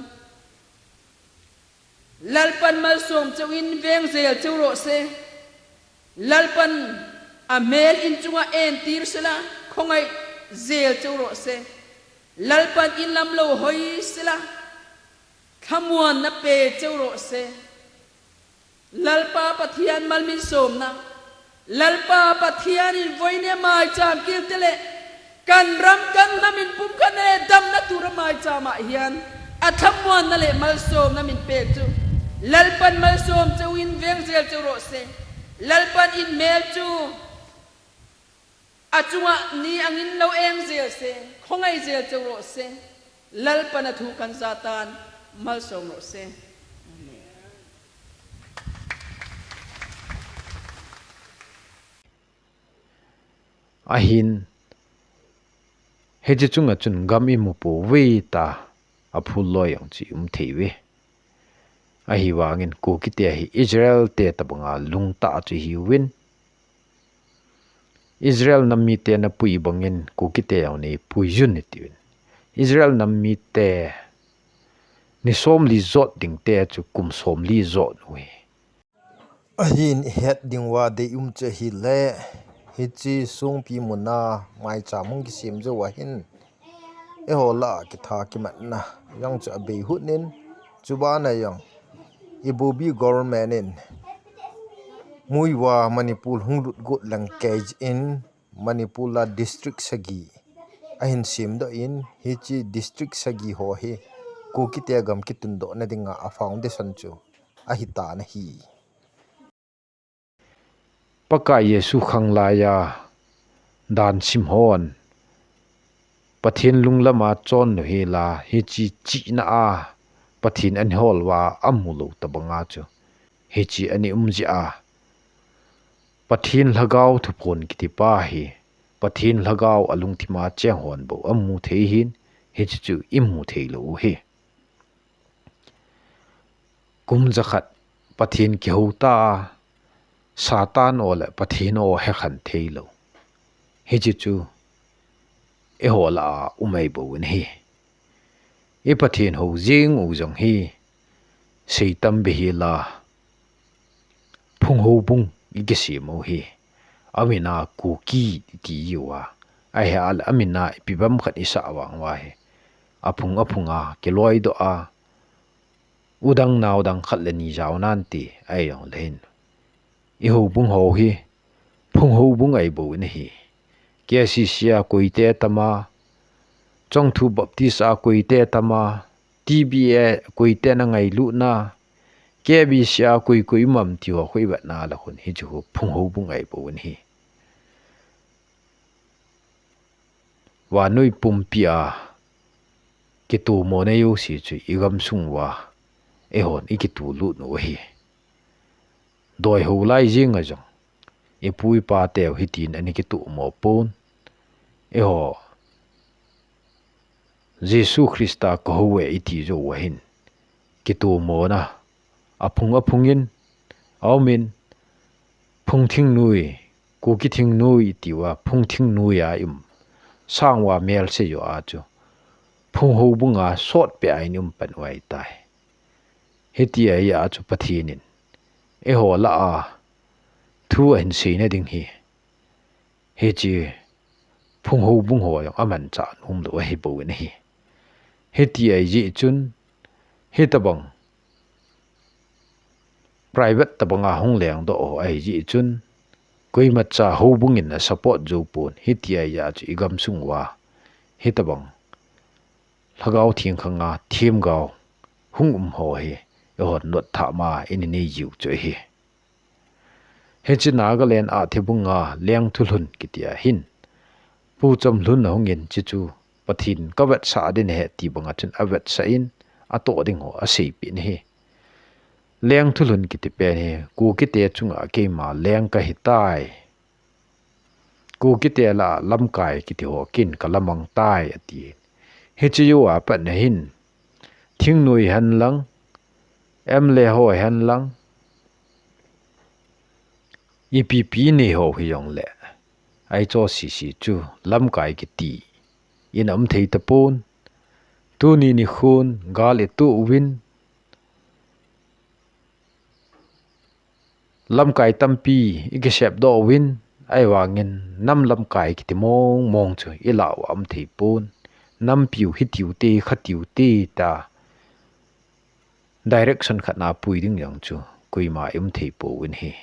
Lalpan malsawm cheu in veng zel cheu rawh se. Lalpan a hmel in chunga entir sela, khawngaih zel cheu rawh se. Lalpan in lam lo hawi sela, thlamuanna pe cheu rawh se. Lalpa Pathian malmin somna. Lalpa Pathian in voine maicham kit tile, kan ram kan nam in pumkhatna le damna tura maicham ahin, athamuanna le malsomna min pek chu Lalpan malsom cheh in veng jel cheh rohse. Lalpan in mel chu achunga ni angin lo eng jel se, khongai jel cheh rohse. Lalpan athu kan jatan malsom rohse. Amen. Ahin, hiche chunga chun gam imu pouve tia aphul loi jong chu ium thei uve. Ahivangin Kukite hi Israel te tobanga lungtah chu ihiuvin, Israel nam mite napui bangin Kukite jong neipui un atiuvin. Israel nam mite ni somli jot dingte chu kum somli jot u ahi. Ahin ihet diu va deium chu ahile, hiche Songpi muna maicham hung kisem jou ahin, eiho lah a kitha kimatna jong chu abei hut in, chubana jong Ibobi government in Muivah Manipur hung lut got lang kei jeh in Manipur a district sagi ahin semdoh in, hiche district sagi ho hi Kukite gam kitundohna dinga a foundation chu ahitan ahi. Pakai Jesu khanglai a dan sim hon Pathen lunglam a chon lou hel a, hiche chihna a Pathen ahin hol uva amu lou tobanga chu hiche ana um jeh a, Pathen Lhagao thuphon kiti pa hi Pathen Lhagao alungthim a cheng hon bou amu thei ahin, hiche chu imu thei lou u ahi. Kum jakhat Pathen kihou ta a, Satan o le Pathen o hekhen thei lou, hiche chu eiho lah a um ahi bou in ahi. I Pathen hou jing u jong hi seitam beihel a, Phung Houbung ikisem u ahi. Amin a Kuki iti uva, ahile amin a ipi bang khat isah vang uva hi, aphung aphung a kiloidoh a, u dang nao dang khat le ni jao nante ahi jongle hin, i houbung ho hi Phung Houbung ahi bou in ahi. K C C a koite tam a, Chongthu Baptist a koite tam a, T B A koiten angailutna, K B C a koi koi um am ti ho khu ivetna le khun hiche khu Phung Houbung ahi bou in ahi. Vannoi pumpi a kitomona jouse chu i gamsung uva eihon i kitolut u ahi. Doi ho lai jenga jong i pu i pa teu hitin ana kitomo pon. Eiho Jesu Christa kahou e iti jou uva hin kitomona aphung aphung in aumin, Phung Thingnoi, Kuki Thingnoi iti uva Phung Thingnoi a i um sang uva melse joh a chu Phung Houbung a sotpeh a i um pan u ahitai. Hiti ahi a chu Pathen in eiho lah a thu ahin seina ding hi, hiche Phung Houbung ho jong amanchah nom lou ahi bou in ahi. Hiti ahi jeh chun, hitobang private tobang a hung lengdoh ho ahi jeh chun, koimacha houbung in a support jou pon, hiti ahi a chu i gamsung uva hitobang Lhagao Theng khang a themgao hung um ho hi eihon notthah ma in i nei jiu chu ahi. Hiche Nagaland a Thibung a Lengthulhun kiti a hin Pu Chamlhun ahung in, chuchu Pathen ka vetsah ding ahi ti banga chun avetsah in, atoh ding ho aseipeh in ahi. Lengthulhun kiti pen hi Kukite chunga keima leng kahitai. Kukite lah a lamkai kiti ho kin kalamang tai ati. Hiche jou a pat na hin Thingnoi hen lang, M L A ho hen lang, ipi pi nei ho hijongle, aicho sisi chu lamkai kiti in aum thei tapon. Tuni nikhon gal i tuh uvin, lamkai tampi i kisepdoh uvin, ahivangin nam lamkai kiti mong mong chu i lah uva um thei pon. Nampiu hitiu te, khatiu te tia direction khat na pui ding jong chu koima i um thei pouvin ahi.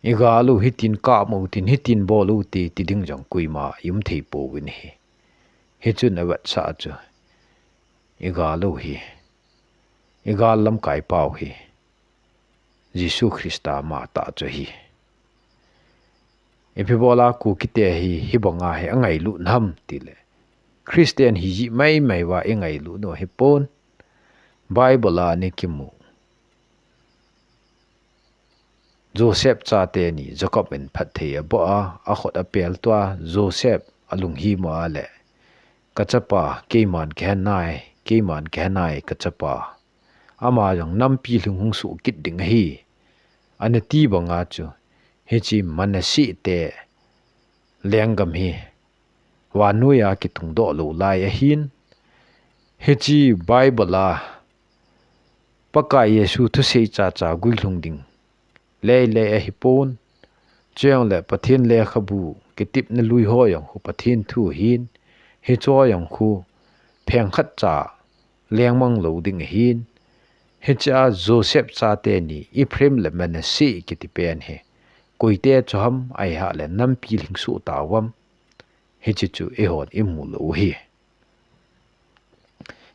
I gal u hitin kap u tin, hitin bol u ti, ti ding jong koima i um thei pouvin ahi. Hichun avetsah chu, i gal u hi, i gal lamkai pau hi Jesu Christa ama tah chu ahi. Ipi bola Kukite hi, hibanga hi angailut ham tile, Christian hi jeh maimai uva i ngailut u ahipon. Bible a ana kimu Joseph chate ni Jacob in phattheina aboh a, akhut apel tua, Joseph alunghima le, ka chapa, keiman kahe nai, keiman kahe nai, ka chapa. Ama jong nampi lhung hung soh kit ding ahi, ana ti banga chu, hiche Manasseh te lenggam hi vannoiya kitungdoh lou lai ahin. Hiche Bible a Pakai Jesu thusei chacha guilhung ding leilei ahipon. Chujongle Pathen lekhabu kitepna lui ho jong khu Pathen thu ahin, hicheho jong khu pheng khat cha lengmang lou ding ahin. Hichea Joseph chate ni Ephraim le Manasseh kiti pen hi koite chu ham, ahileh nampi lhing soh tauvam, hiche chu eihon imu lou u ahi.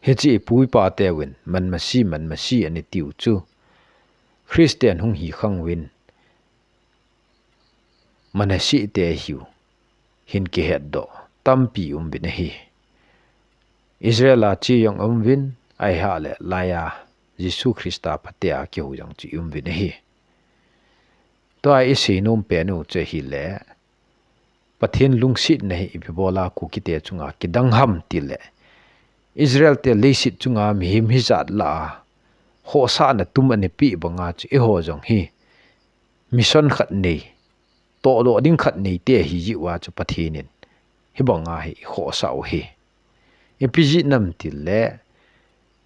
Hiche ipu ipa teuvin Manasseh, Manasseh ana tiu chu, Christian hung hi khang uvin Manasseh te hiu hin kihetdoh tampi um uvin ahi. Israel a che jong um uvin, ahileh laiya Jesu Christa phatea kihou jong chu um uvin ahi. Tua isei nom pen u chu ahile, Pathen lungsetna hi ipi bola Kukite chunga kidang ham tile, Israel te leiset chunga mihem hijat lah a khohsahna tum ana peh banga chu eiho jong hi mission khat nei, tohdoh ding khat neite ahi jeh uva chu Pathen in hibanga hi ikhohsah u ahi. Ipi jeh ham tile,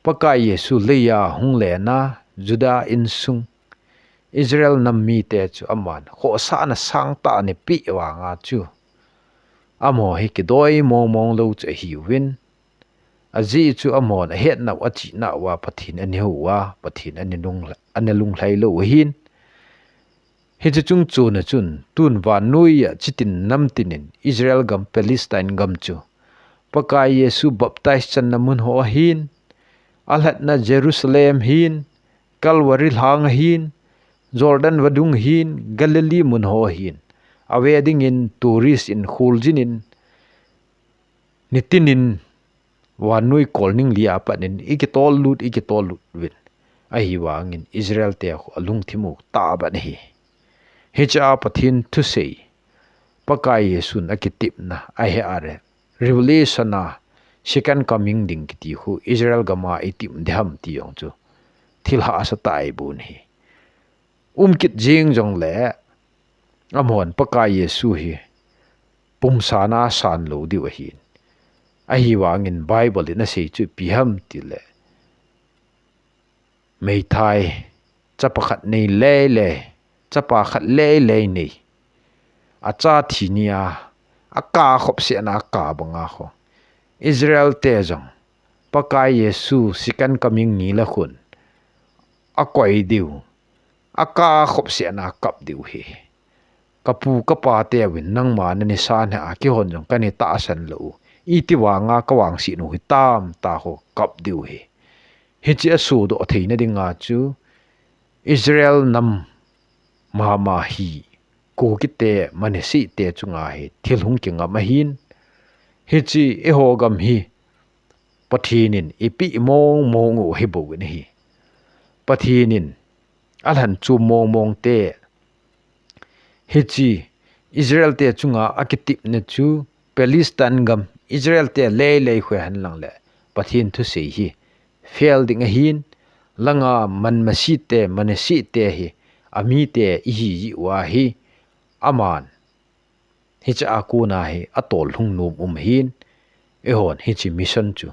Pakai Jesu leiya hung lena Judah insung Israel nam mite chu aman khohsahna sangtah ana peh vanga chu, amaho hi kidoi mongmong lou chu ahiuvin, ajeh chu amahon ahetnau, achihnauva Pathen ana hou uva, Pathen ana lung, ana lunglhai lou u ahin. Hiche chung chon a chun, tun vannoiya chitin namtinin Israel gam, Palestine gam chu Pakai Jesu baptize channa mun ho ahin, alhatna Jerusalem ahin, Calvary lhang ahin, Jordan vadung ahin, Galilee mun ho ahin, ave dingin tourist in kholjin in, nitinin vannoi kolning lia pat in ikitol lut, ikitol lut uvin. Ahivangin Israel te khu alungthim u tah ban ahi. Hichea Pathen thusei, Pakai Jesun akitepna, ahileh Revelation a second coming ding kiti khu Israel gam a itep ding ham ti jong chu thil hahsa tah ahibou ahi. Um kit jeng jongle, amahon Pakai Jesu hi pumsan a san lou diu ahin. Ahivangin Bible in asei chu ipi ham tile, meithai chapa khat nei leilei, chapa khat leilei nei, acha thi nia akap khop sehna akap banga khu, Israel te jong Pakai Jesu second coming ni le khun akoi diu, akap khop sehna akap diu ahi. Kapu kapa teuvin nangma nani san hih a, keihon jong kana tahsan lou u, iti vanga kavangset u hitam tia khu kap diu ahi. Hiche asodoh theina dinga chu Israel nam mama hi Kukite, Manasseh te chunga hi thil hung kingam ahin. Hiche eiho gam hi Pathen in eipeh mongmong u ahibouvin ahi. Pathen in alhan chu mongmong te, hiche Israel te chunga akitepna chu Palestine gam, Israel te leilei khu ahen lang le, Pathen thusei hi fail ding ahin, langa Manasseh te, Manasseh te hi amite ihi jeh uva hi, aman hiche a kona hi atol lhung nom um ahin, eihon hiche mission chu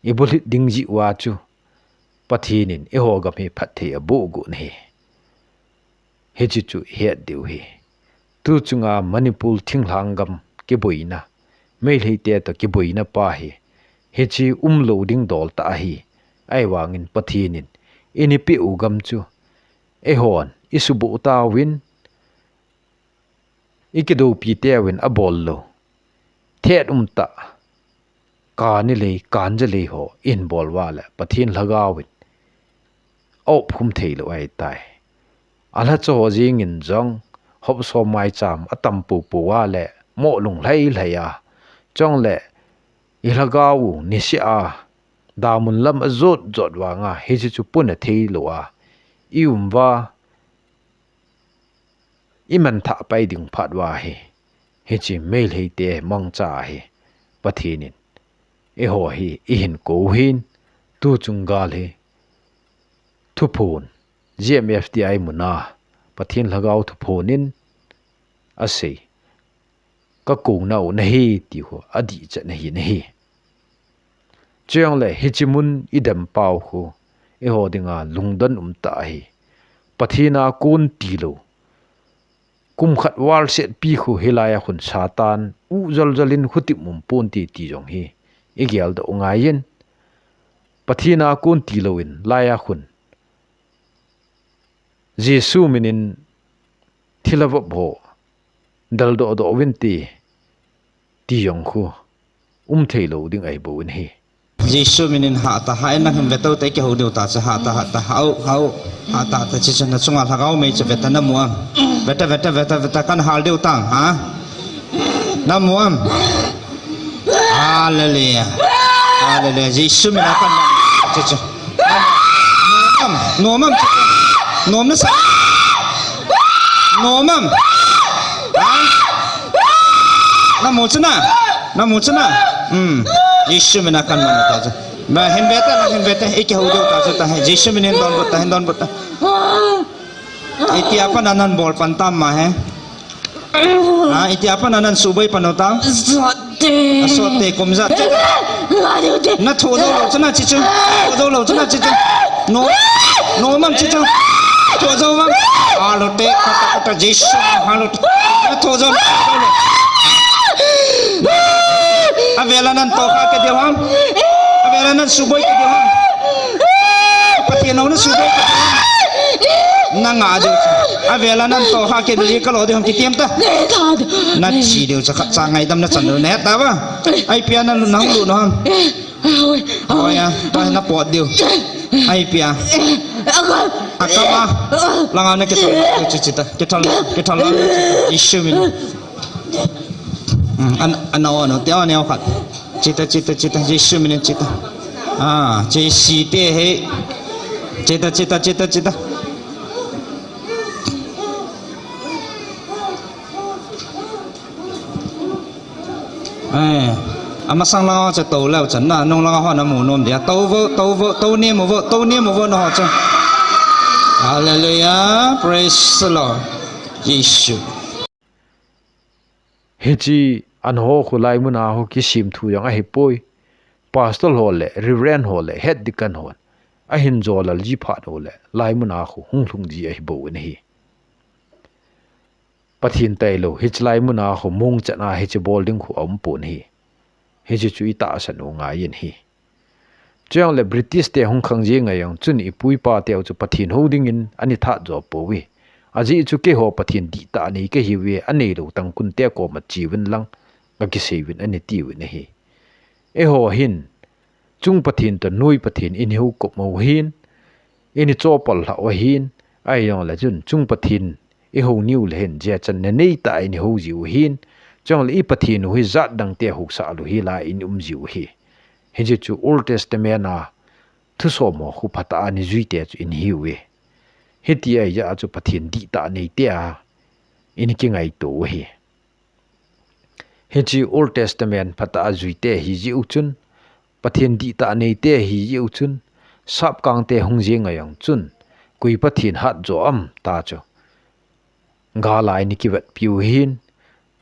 ibulhit ding jeh uva chu Pathen in eiho gam hi phatthei aboh got ahi. Hiche chu ihet diu ahi. Tu chunga Manipur thinglhang gam kiboina, Meitei te toh kiboina pa hi, hiche umlou ding dol tah ahi. Ahivangin Pathen in ini peh u gam chu eihon isubuh tauvin, ikidoupi teuvin abol lou, thet umtah, kani lei, kanja lei ho ihin bol uva le Pathen Lhagao in aopkhum thei lou ahitai. Alhacha ho jeng in jong hopsom maicham atam popo uva le moh lunglhai lhai a, chule ilhagao u niseh a damun lam ajot jot vanga hiche chu puna thei lou a ium uva, imanthah pai ding phat uva hi, hiche Meitei te mangcha hi Pathen in eiho hi eihin kou hin, tuchung gal hi thuphon, G M F T I muna Pathen Lhagao thuphon in asei, kakou nau nahi ti ho adihchet nahi nahi. Chule hiche mun idem pau khu eiho dinga lungdon umtah ahi. Pathen a kon tilou, kum khat valset pi khu hilai a khun Satan u jol jol in khutip um ponte ti jong hi igel doh u ngai in, Pathen a kon tilou in lai a khun Jesu min in thilha vop ho deldoh doh uvin ti, ti jong khu um thei lou ding ahi bou in ahi. Jesu min in hah ta, hah in nang hin ve tou te, kihou diu ta chu, hah ta, hah ta, hah u, hah u, hah ta, ta chi chu na chunga Lhagao mei chu ve ta, na mu am? Ve ta, ve ta, ve ta, ve ta, kan hal diu tang, ha? Na mu am? Hallelujah. Hallelujah. Jesu min a kan, chi chu. Nom am, nom am, nom na sa. Nom am. Ha? Na mu chu na, na mu chu na. Hmm. Jesu min a kan man ta chu. Ma hin ve ta, na hin ve ta. Iki hou diu ta chu ta. Jesu min in don bot ta, hin don bot ta. Iti apa na nan bol pan tam ma he. Ha, iti apa na nan suboi pan u tam? Sotte. A sotte kum ja. Nga diu te. Na tho do lo chana chi chu. Tho do lo chana chi chu. No. No mam chi chu. Tho do mam. Halote. Kata kata Jesu. Halote. Na tho do lo. Avela nan to kha ke diu ham. Avela nan suboi ke diu ham. Pathen nau na suboi ke diu ham. Na nga diu. Avela nan to kha ke diu ka lo diu ham kitiam ta. Na chi diu cha khat cha ngaidam na chan diu ne ta ba. Ai pia na lu nang lu no ham. Oi ya, ta na pot diu. Ai pia. Akama. Langa na ke thal. Chi chi ta. Ke thal. Ke thal. Jesu min. Hmm, an, an, no, no, te, ne, khat. Chita, chita, chita, Jesu min in chita. Ah, Jesu te he. Chita, chita, chita, chita. Eh, amasang langa cha to leu chan na, nung langa ho na mu nom dia. To vo, to vo, to ni mu vo, to ni mu vo na ho cha. Hallelujah, praise the Lord. Jesu. Hichi an ho khu laimun a ho kisim thu jong ahi poi. Pastor ho le, Reverend ho le, Head Deacon ho. Ahin jolal ji phat ho le, laimun a khu hung lhung ji ahi bou in ahi. Pathen tailou, hichi laimun a khu mong chan a hichi bol ding khu aum pon ahi. Hichi chu i tahsan u ngai in ahi. Chujongle British te hung khang jing a jong chun ipu ipa teu chu Pathen hou dingin ani that jo pouve. Ajeh chu keiho Pathen dihtah nei kahiuve, aneilou tangkhun te koma cheuvin lang, kakisei uvin ani tiuvin ahi. Eiho hin, chung Pathen toh noi Pathen ini hou kop mo hin, ini chopal lhah u ahin, ahijongle chun chung Pathen ihou niu le hin, jeh chan na neitah a ini hou jiu ahin, chujongle i Pathen u hi jat dang te housah lou hi la ini um jiu ahi. Hichi chu Old Testament a thusom ho khu phatah a ini jui te chu ini hiuve. Hiti ahi jeh a chu Pathen dihtah nei te a ini kingaito u ahi. Hichi Old Testament phatah a jui te hi jiu chun, Pathen dihtah nei te hi jiu chun, sapkang te hung jing a jong chun, koi Pathen hat jo am ta chu. Gal a ini kivetpiu ahin,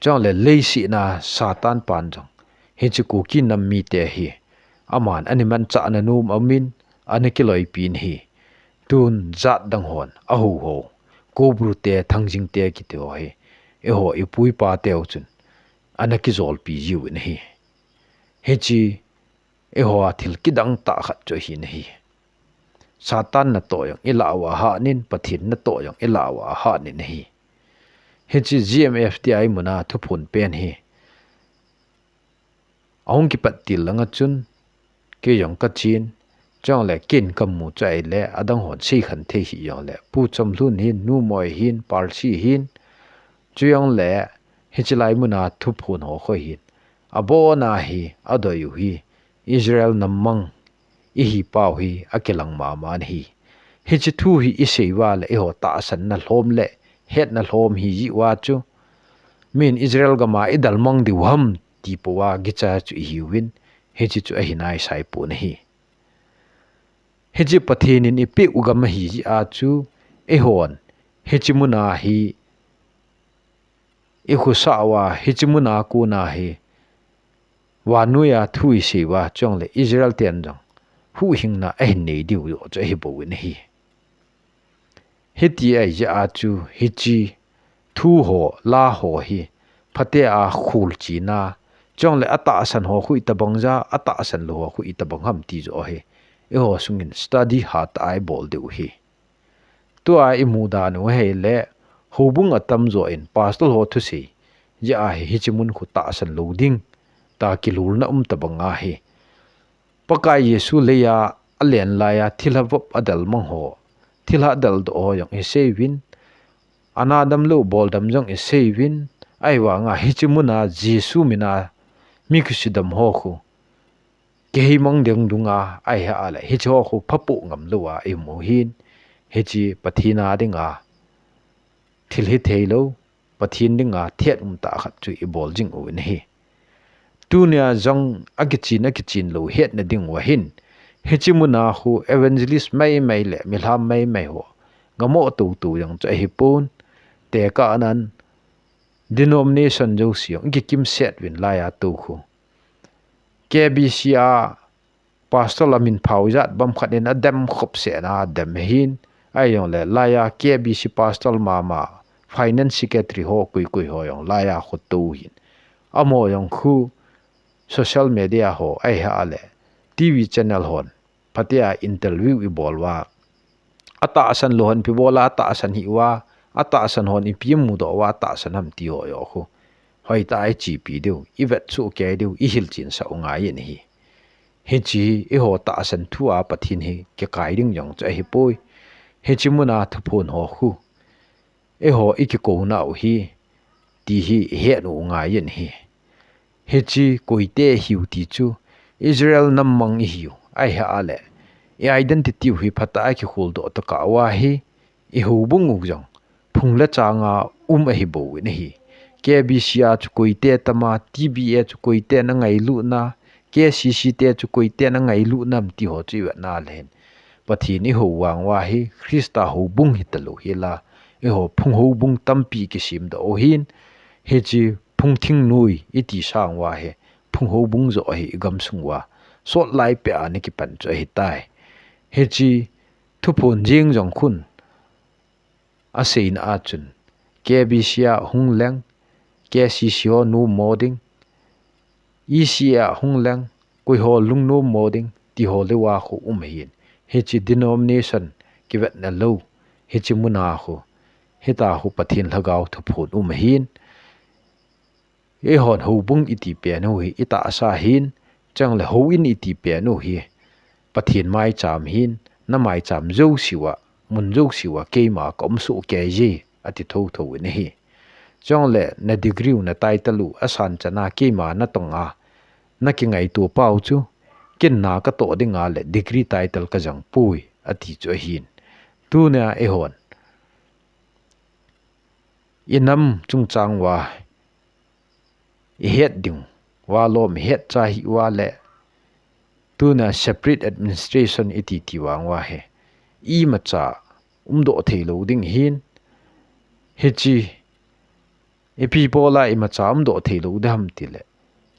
chujongle leiset a Satan pan jong. Hichi Kuki nam mite hi. Aman ani manchah na nom aum in, ana kiloipi in ahi. Tun jat dang hon, ahou hou. Kobru te, Thangjing te kiti ho hi. Eiho ipu ipa teu chun. Ana kijolpi jiuvin ahi. Hichi, eiho a thil kidang tah khat chu ahin ahi. Satan natoh jong ilah uva ahat in, Pathen natoh jong ilah uva ahat in ahi. Hiche G M F T I muna thuphon pen hi ahung kipat til langa chun, kei jong kachen, chuleh ken kamu chu ahile, adang hon seikhen thei hih jongleh, Pu Chamlun hin, Nu Moi hin, Parsi hin, chujongleh, hiche lai muna thuphon ho khu hin, abona hi, adoi u hi, Israel nammang ihi pau hi akilang mama ahi. Hiche thu hi isei uva leh eiho tahsanna lhom leh hetna lhom hi jeh uva chu, min Israel gam a idalmang diu ham ti pouva gicha chu ihiuvin, hiche chu ahi naisai pon ahi. Hiche Pathen in eipeh u gam ahi jeh a chu, eihon hiche muna hi ikhosa uva, hiche muna kona hi vannoiya thu isei uva, chuleh Israel ten jong huhhingna ahin nei diu joh chu ahi bouvin ahi. Hiti ahi jeh a chu, hiche thu ho, la ho hi phatea kholchilna, chuleh atahsan ho khu itobang ja, atahsan lou ho khu itobang ham ti joh hi, eiho sungin study hatah a ibol diu ahi. Tua imu dan u ahile, houbung atamjo in pastor ho thusei jeh a hi, hiche mun khu tahsan lou ding, tia kilolna um tobang ahi. Pakai Jesu leiya alen laiya, thilha vop adalmang ho, thilha adeldoh ho jong isei uvin, ana damlou boldam jong isei uvin, ahivanga hiche muna Jesu mina mi kisudam ho khu kihei mang ding dunga, ahi a leh, hiche ho khu phapoh ngam louva imu hin, hiche Pathen a dinga thil hithei lou, Pathen dinga thet umtah khat chu ibol jing uvin ahi. Tunia jong akichen, akichen lou hetna diuva hin, hiche muna khu evangelist maimai leh milham maimai ho gamo toto jong chu ahipon, tekahnan denomination jouse jong ikikimset uvin laiya tou khu. K B C a pastor amin phao jat bang khat in adem khop sehna adem ahin, ahijongleh laiya K B C pastor mama, finance secretary ho, koi koi ho jong laiya khu tou ahin. Amaho jong khu social media ho, ahi a leh T V channel hon phatea interview ibol uva, atahsan lou hon ipi bol a atahsan hih uva, atahsan hon ipi mudoh uva atahsan ham ti ho jong khu hoitah a ichepi diu, ivetsuh kei diu, ihilchen sah u ngai in ahi. Hiche hi eiho tahsan thu a Pathen hi kikai ding jong chu ahipoi. Hiche muna thuphon ho khu eiho ikikouna u ahi, ti hi ihet u ngai in ahi. Hiche koite ihiu ti chu Israel nammang ihiu, ahi a leh, i-identity u hi phatah a kikholdoh tokah uva hi, ihoubung u jong phung le changa um ahi bouvin ahi. K B C a chu koite tama, T B A chu koiten angailutna, K C C te chu koiten angailutna ham ti ho chu ivet na leh hin, Pathen ihou vang uva hi Christa houbung hitalou hila, eiho phung houbung tampi kisemdoh u ahin, hiche phung thingnoi iti sang uva hi, phung houbung joh ahi igamsung uva, sotlai peh a ana kipan chu ahitai. Hiche thuphon jeng jong khun aseina a chun, K B C a hung leng, K C C ho nommo ding, E C a hung leng, koi ho lungnommo ding, ti ho leuva khu um ahin. Hiche denomination kivetna lou, hiche muna khu, hitia khu Pathen Lhagao thuphon um ahin. Eihon houbung iti pen u hi itahsa ahin, chuleh houin iti pen u hi Pathen maicham ahin, na maicham jouse uva, mun jouse uva keima ka umsoh kei e, ati thotho in ahi. Chuleh na degree u, na title u asan chan a keima natong a, nakingaito pau chu, ken na katoh ding a leh degree title kajang poi, ati chu ahin. Tunia eihon inam chungchang uva ihet diu, uva lom ihet cha hih uva leh, tunia separate administration iti ti vang uva hi, imacha umdoh theilou ding ahin, hiche, ipi bol a imacha umdoh theilou ding ham tileh,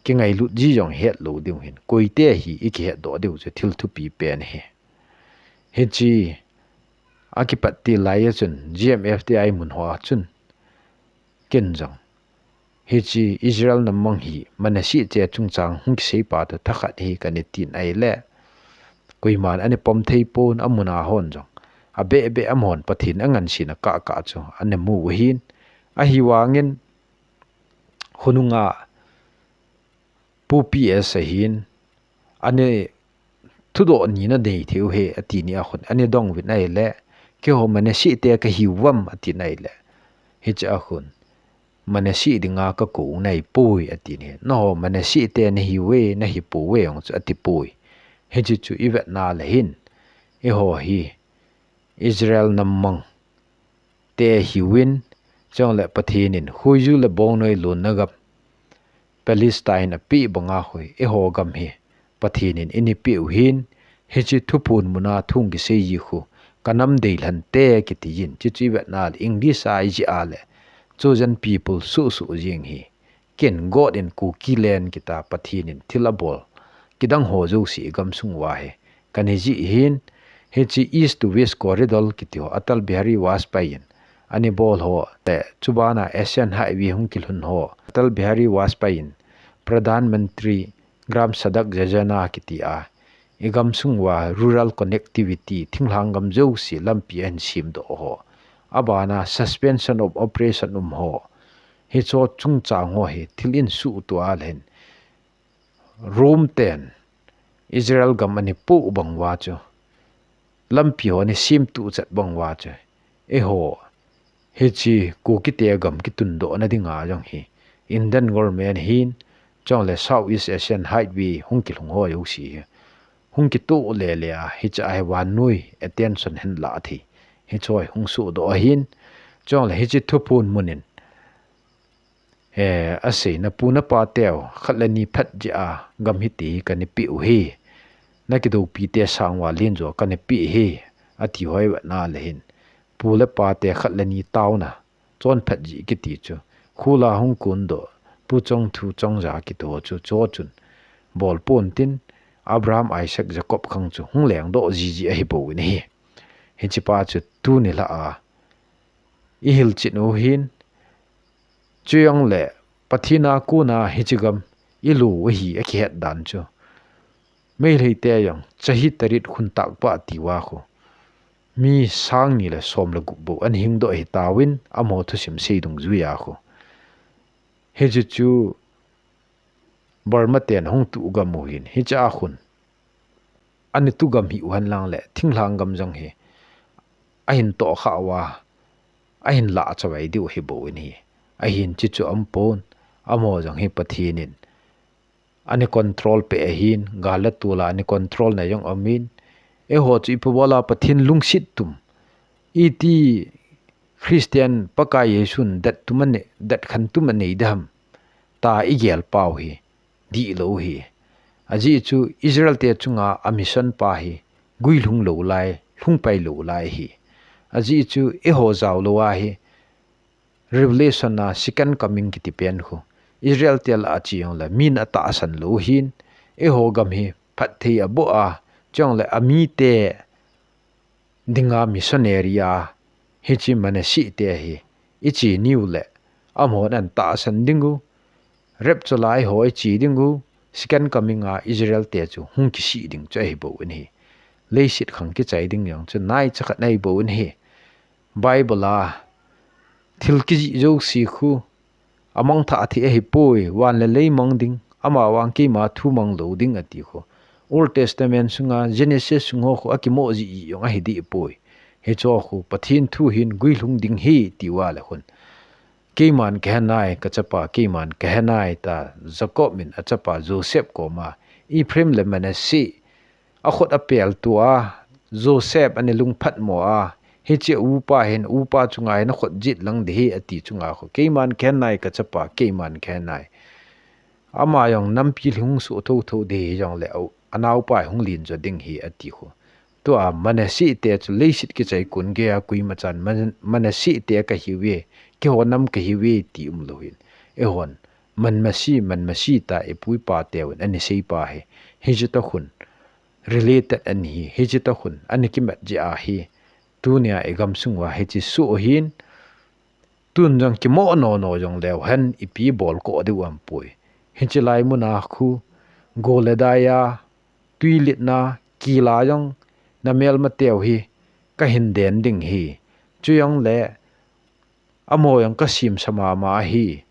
kingailut ji jong hetlou diu ahin, koite hi ikihetdoh diu chu thil thupi pen ahi. Hiche akipat til laiya chun, G M F T I mun hoa chun, ken jong, hiche Israel nammang hi Manasseh che chungchang hung kiseipa toh thakhat hi kana tin ahileh, koiman ana pom thei pon, amun a hon jong abeh beh amahon Pathen angansena kah kah chu ana mu u ahin, ahivangin hunung a Pu P S ahin, ana thudoh nina nei thei u ahi, ati ni a khun ana dong uvin ahile, keiho Manasseh te kahi uvam, ati na ahile, hiche a khun Manasseh dinga kakou u nahi poi, ati ni. Nangho Manasseh te nahi uve, nahi pouve jong chu ati poi. Hiche chu ivet na le hin, eiho hi Israel nam mang te hiuvin, chule Pathen in huiju le bongnoi lonna gam Palestine apeh banga khu eiho gam hi Pathen in eina peh u ahin, hiche thuphon muna thu kisei ji khu kanam deilhen te kiti jin, hiche chu ivet na le English a ijih a le chosen people suh suh jing hi. Ken God in Kuki land kita Pathen in thil abol kidang ho jouse igamsung uva hi kana jih ahin, hiche East to West Corridor kiti ho Atal Bihari Vajpayee in ana bol ho le chubana Asian Highway hung kilhun ho Atal Bihari Vajpayee in Pradhan Mantri Gram Sadak Yojana kiti a igamsung uva rural connectivity, thinglhang gam jouse lampi ahin semdoh ho, abana suspension of operation um ho, hicho chungchang ho hi thil in suhtup a le hin, Rome ten Israel gam ana poh bang uva chu, lampi ho ana semtup chet bang uva chu, eiho hiche Kuki te gam kitundoh na dinga jong hi Indian government hin, chule South East Asian Highway hung kilhung ho jouse hi hung kitoh le le a, hiche a hi vannoi attention ahin lah thei, hiche hi hung sohdoh ahin, chule hiche thuphon mun in, eh, asei, napu napa teu khat le ni phat jeh a gam hiti hi kana peh u ahi, nakidoupi te sang uva len jo kana peh u ahi, ati ho ivet na le hin, pu le pa te khat le ni taona chonphat jeh kiti chu, khula hung kondoh Pu Chongthu Chongja kiti ho chu, chu chun bol pon tin, Abraham, Isaac, Jacob khang chu hung lengdoh jiji ahi bou in ahi. Hiche pa chu tuni lha a ihilchet u ahin, chujongle Pathen a kona hiche gam ilut u ahi akihet dan chu, Meitei te jong Chahi Tarit Khuntakpa ati uva khu mi sang ni le som le gup bou ana hingdoh ahi tauvin, amaho thusim sei dungjuia khu. Hiche chu Burma ten hung tuh gam u ahin, hiche a khun ana tuh gam hih u henlang le, thinglhang gam jong hi ahin tohkhah uva, ahin lah chavai diu ahi bou in ahi. Ahin hiche chu aum pon, amaho jong hi Pathen in ana control peh ahin, gal le tol a ana control na jong aumin, eiho chu ipi bola Pathen lungset tum, iti Christian Pakai Jesun det tum anei, det khen tum anei dem tia igel pau hi dihlou ahi. Ajeh chu Israel te chunga a mission pa hi guilhung lou lai, lhungpai lou lai ahi. Ajeh chu eiho jaolou a hi Revelation a second coming kiti pen khu Israel te lah a che jongle min atahsan lou ahin, eiho gam hi phatthei aboh a, chule amite dinga missionary a hiche Manasseh te hi iche niu le, amahon ana tahsan ding u, rapture a eiho iche ding u, second coming a Israel te chu hung kisih ding chu ahi bou in ahi. Leiset khang kichai ding jong chu naicha khat ahi bou in ahi. Bible a thil kijih jouse khu amangthah thei ahi poi, van le lei mang ding, amavang keima thu mang lou ding ati khu. Old Testament sunga Genesis sung ho khu akimoh jih jih jong ahi deh poi. Hiche ho khu Pathen thu hin guilhung ding ahi tiu a le khun, keiman kahe nai, kachapa, keiman kahe nai tia Jacob in achapa Joseph koma, Ephraim le Manasseh akhut apel tua, Joseph ana lungphat mo a, hiche upa hin, upa chunga hin akhut jet lang ding ahi ati chunga khu, keiman kahe nai, kachapa, keiman kahe nai. Ama jong nampi lhung suh thotho ding hijongle, anaopa hung len jo ding ahi ati khu. Tua Manasseh te chu leiset kichai kon geiya koima chan Man-, Manasseh te kahiuve, keiho nam kahiuve ti umlou hin, eihon Manmasi, Manmasi tia ipu ipa teuvin ana seipa hi, hiche toh khun related ana hi, hiche toh khun ana kimat jeh ahi. Tunia igamsung uva hiche soh ahin, tun jong kimoh nono jongleu hen ipi bol koh diu aum poi. Hiche lai muna khu, go le dai a, twi litna, kila jong na melmateu hi kahin den ding hi. Chujongle amaho jong kasemsa mama hi.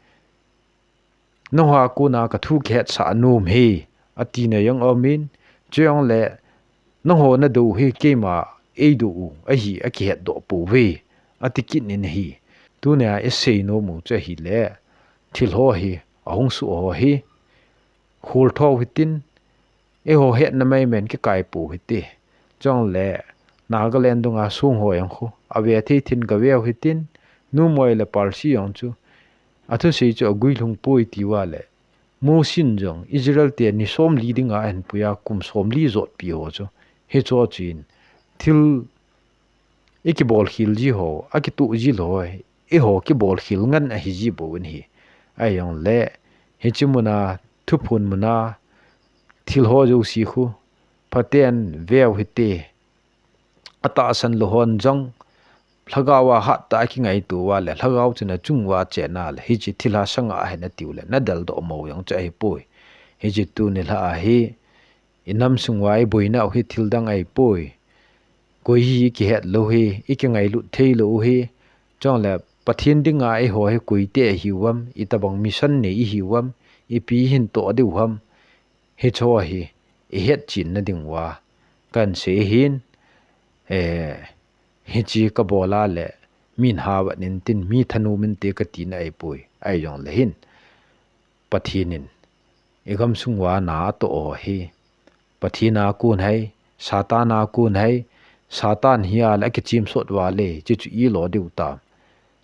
Nangho a kona kathu kihetsah nom hi, atina jong aumin, chujongle nangho nadou hi keima eidou u ahi akihetdoh pouve, ati kit in ahi. Tunia isei nom u chu ahile, thil ho hi, ahung soh ho hi, kholtho hitin, eiho hetna maimain kikai pou hite. Chujongle Nagaland dunga song ho jong khu ave thei thin gaveu hitin, Numoi le Parsi jong chu athusei chu aguilhung poi tiuva le, Mosin jong Israel te ni somli dinga ahin puiya kum somli jotpi ho chu, hicho chun thil ikibolkhel ji ho, akitoh jil ho, eiho kibolkhel ngen ahi ji bou in ahi. Ahijongle hiche muna, thuphon muna, thil ho jouse khu phaten veu hite, atahsan lou hon jong lhagao a hattah a kingaito uva le, lhagao chun achung uva achen a le, hiche thilha sanga ahin atiu le, nadeldoh mo jong chu ahipoi. Hiche tuni lha ahi, inam sung uva iboinau hi thildang ahipoi. Koi hi ikihet lou hi, ikingailut thei lou u hi. Chujongle Pathen dinga eiho hi koite ahiu ham, itobang mission nei ihiu ham, ipi ihin toh diu ham, hicho hi ihetchen na ding uva kahin sei ahin, eh, hiche kabol a le, min havat intin, mi thanom inte katina ahipoi. Ahijongle hin, Pathen in igamsung uva na atoh ho hi, Pathen a kon hai, Satan a kon hai, Satan hi a le akichem sot uva le, chuchu ilo diu tam.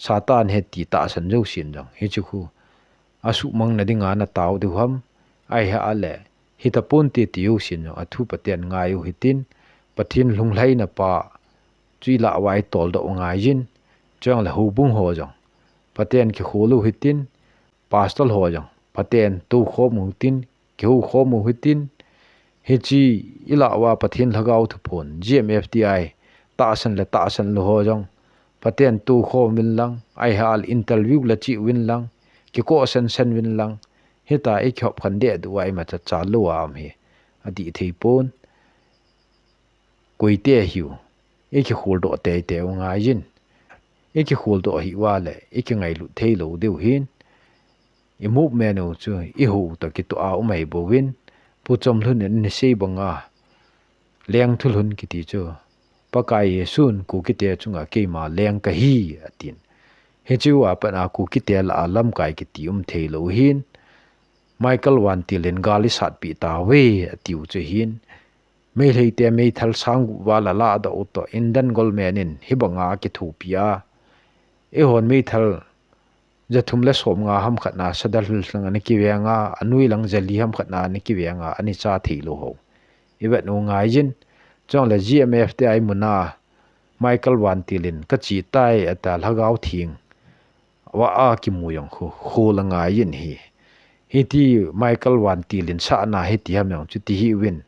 Satan hi ti tahsan jousen jong hiche khu asuhmang na dinga natao diu ham, ahi a le, hitaponte ti jousen jong athu phaten ngai u hitin, Pathen lunglhaina pa chu ilah uva itoldoh u ngaiyin, chujongle houbung ho jong phaten kikhol u hitin, pastor ho jong phaten toukhom u hitin, kihoukhom u hitin, hiche ilah uva Pathen lhagao thuphon, G M F D I, tahsan le tahsan lou ho jong phaten toukhom uvin lang, ahi a le interview la cheh uvin lang, kikoh sansan uvin lang, hita ikihop khen deh diu a imacha chal lou a um hi adih thei pon. Koite ahiu, ikikholdoh teitei u ngaiyin, ikikholdoh hih uva le, ikingailut thei lou diu hin, i movement u chu ihou toh kitoh a um ahi bouvin, Pu Chomlhun in ana sei banga, Leng thulhun kiti chu, Pakai Jesun Kukite chunga keima leng kahi, atin. Hiche uva pat a Kukite lah a lamkai kiti um thei lou hin, Michael Vantil in gal isatpeh tauve, atiu chu hin, Meiteite meithal sang gup val alahdoh u toh Indian government in hibanga akithopi a, eihon meithal jathum le somnga ham khat na Sadar Hills lang ana kiveng a, anoi lang jali ham khat na ana kiveng a, ana cha thei lou ho ivet u ngaiyin. Chujongle G M F D I muna Michael Vantil in kache tai ata, Lhagao Theng vah a kimu jong khu khol angaiyin ahi. Hiti Michael Vantil in sahna hiti ham jong chuti hih uvin,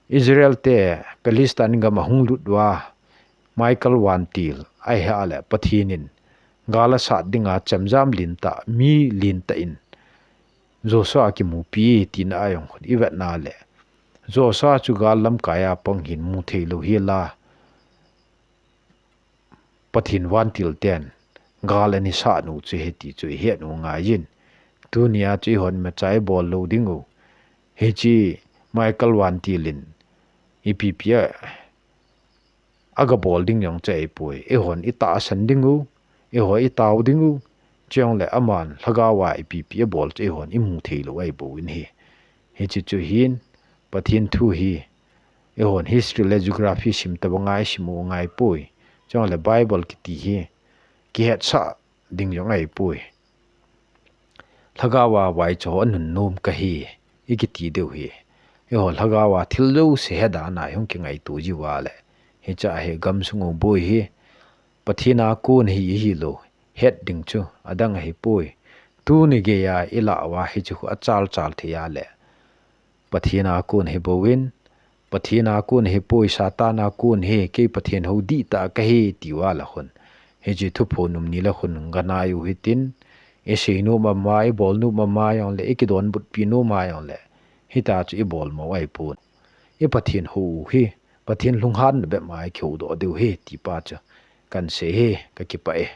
Israel te Palestine gam ahung lut uva, Michael Vantil ahi a le Pathen in gal asat dinga chemjam lentah, mi lentah in Joshua kimupi tina a jong khu ivet na le, Joshua chu gal lamkai a pang hin mu thei lou hi la, Pathen Vantil ten gal ana sat u chu hiti chu ihet u ngaiyin. Tunia chu eihon imacha ibol lou ding u, hiche Michael Vantil in ipi ipi a agabol ding jong chu ahipoi. Eihon itahsan ding u, eiho itao ding u, chujongle aman Lhagao a ipi ipi abol chu eihon imu thei lou ahi bouvin ahi. Hiche chu hin, Pathen thu hi eihon history le geography sim tobanga isim u ngaipoi. Chujongle Bible kiti hi kihetsah ding jong ahipoi. Lhagao a vaicha ho anunnom kahi, ikiti diu hi, eiho Lhagao a thil jouse hedan a ihung kingaito jiu a le, hiche a hi gamsung u boi hi Pathen a kon ahi, ahilou het ding chu adang ahipoi. Tuni geiya ilah uva hiche khu achalchal thei a le, Pathen a kon ahi bouvin, Pathen a kon ahipoi, Satan a kon ahi, kei Pathen hou dihtah kahi tiu a le khun, hiche thuphon um ni le khun ganai u hitin, isei nom ama, ibol nom ama jongle, ikidonbutpi nom a jongle, hita chu ibol mo ahipon. I Pathen hou hi, Pathen lunghanna bep ma i kihoudoh diu hi, ti pa chu kan sei hi, ka kipah e.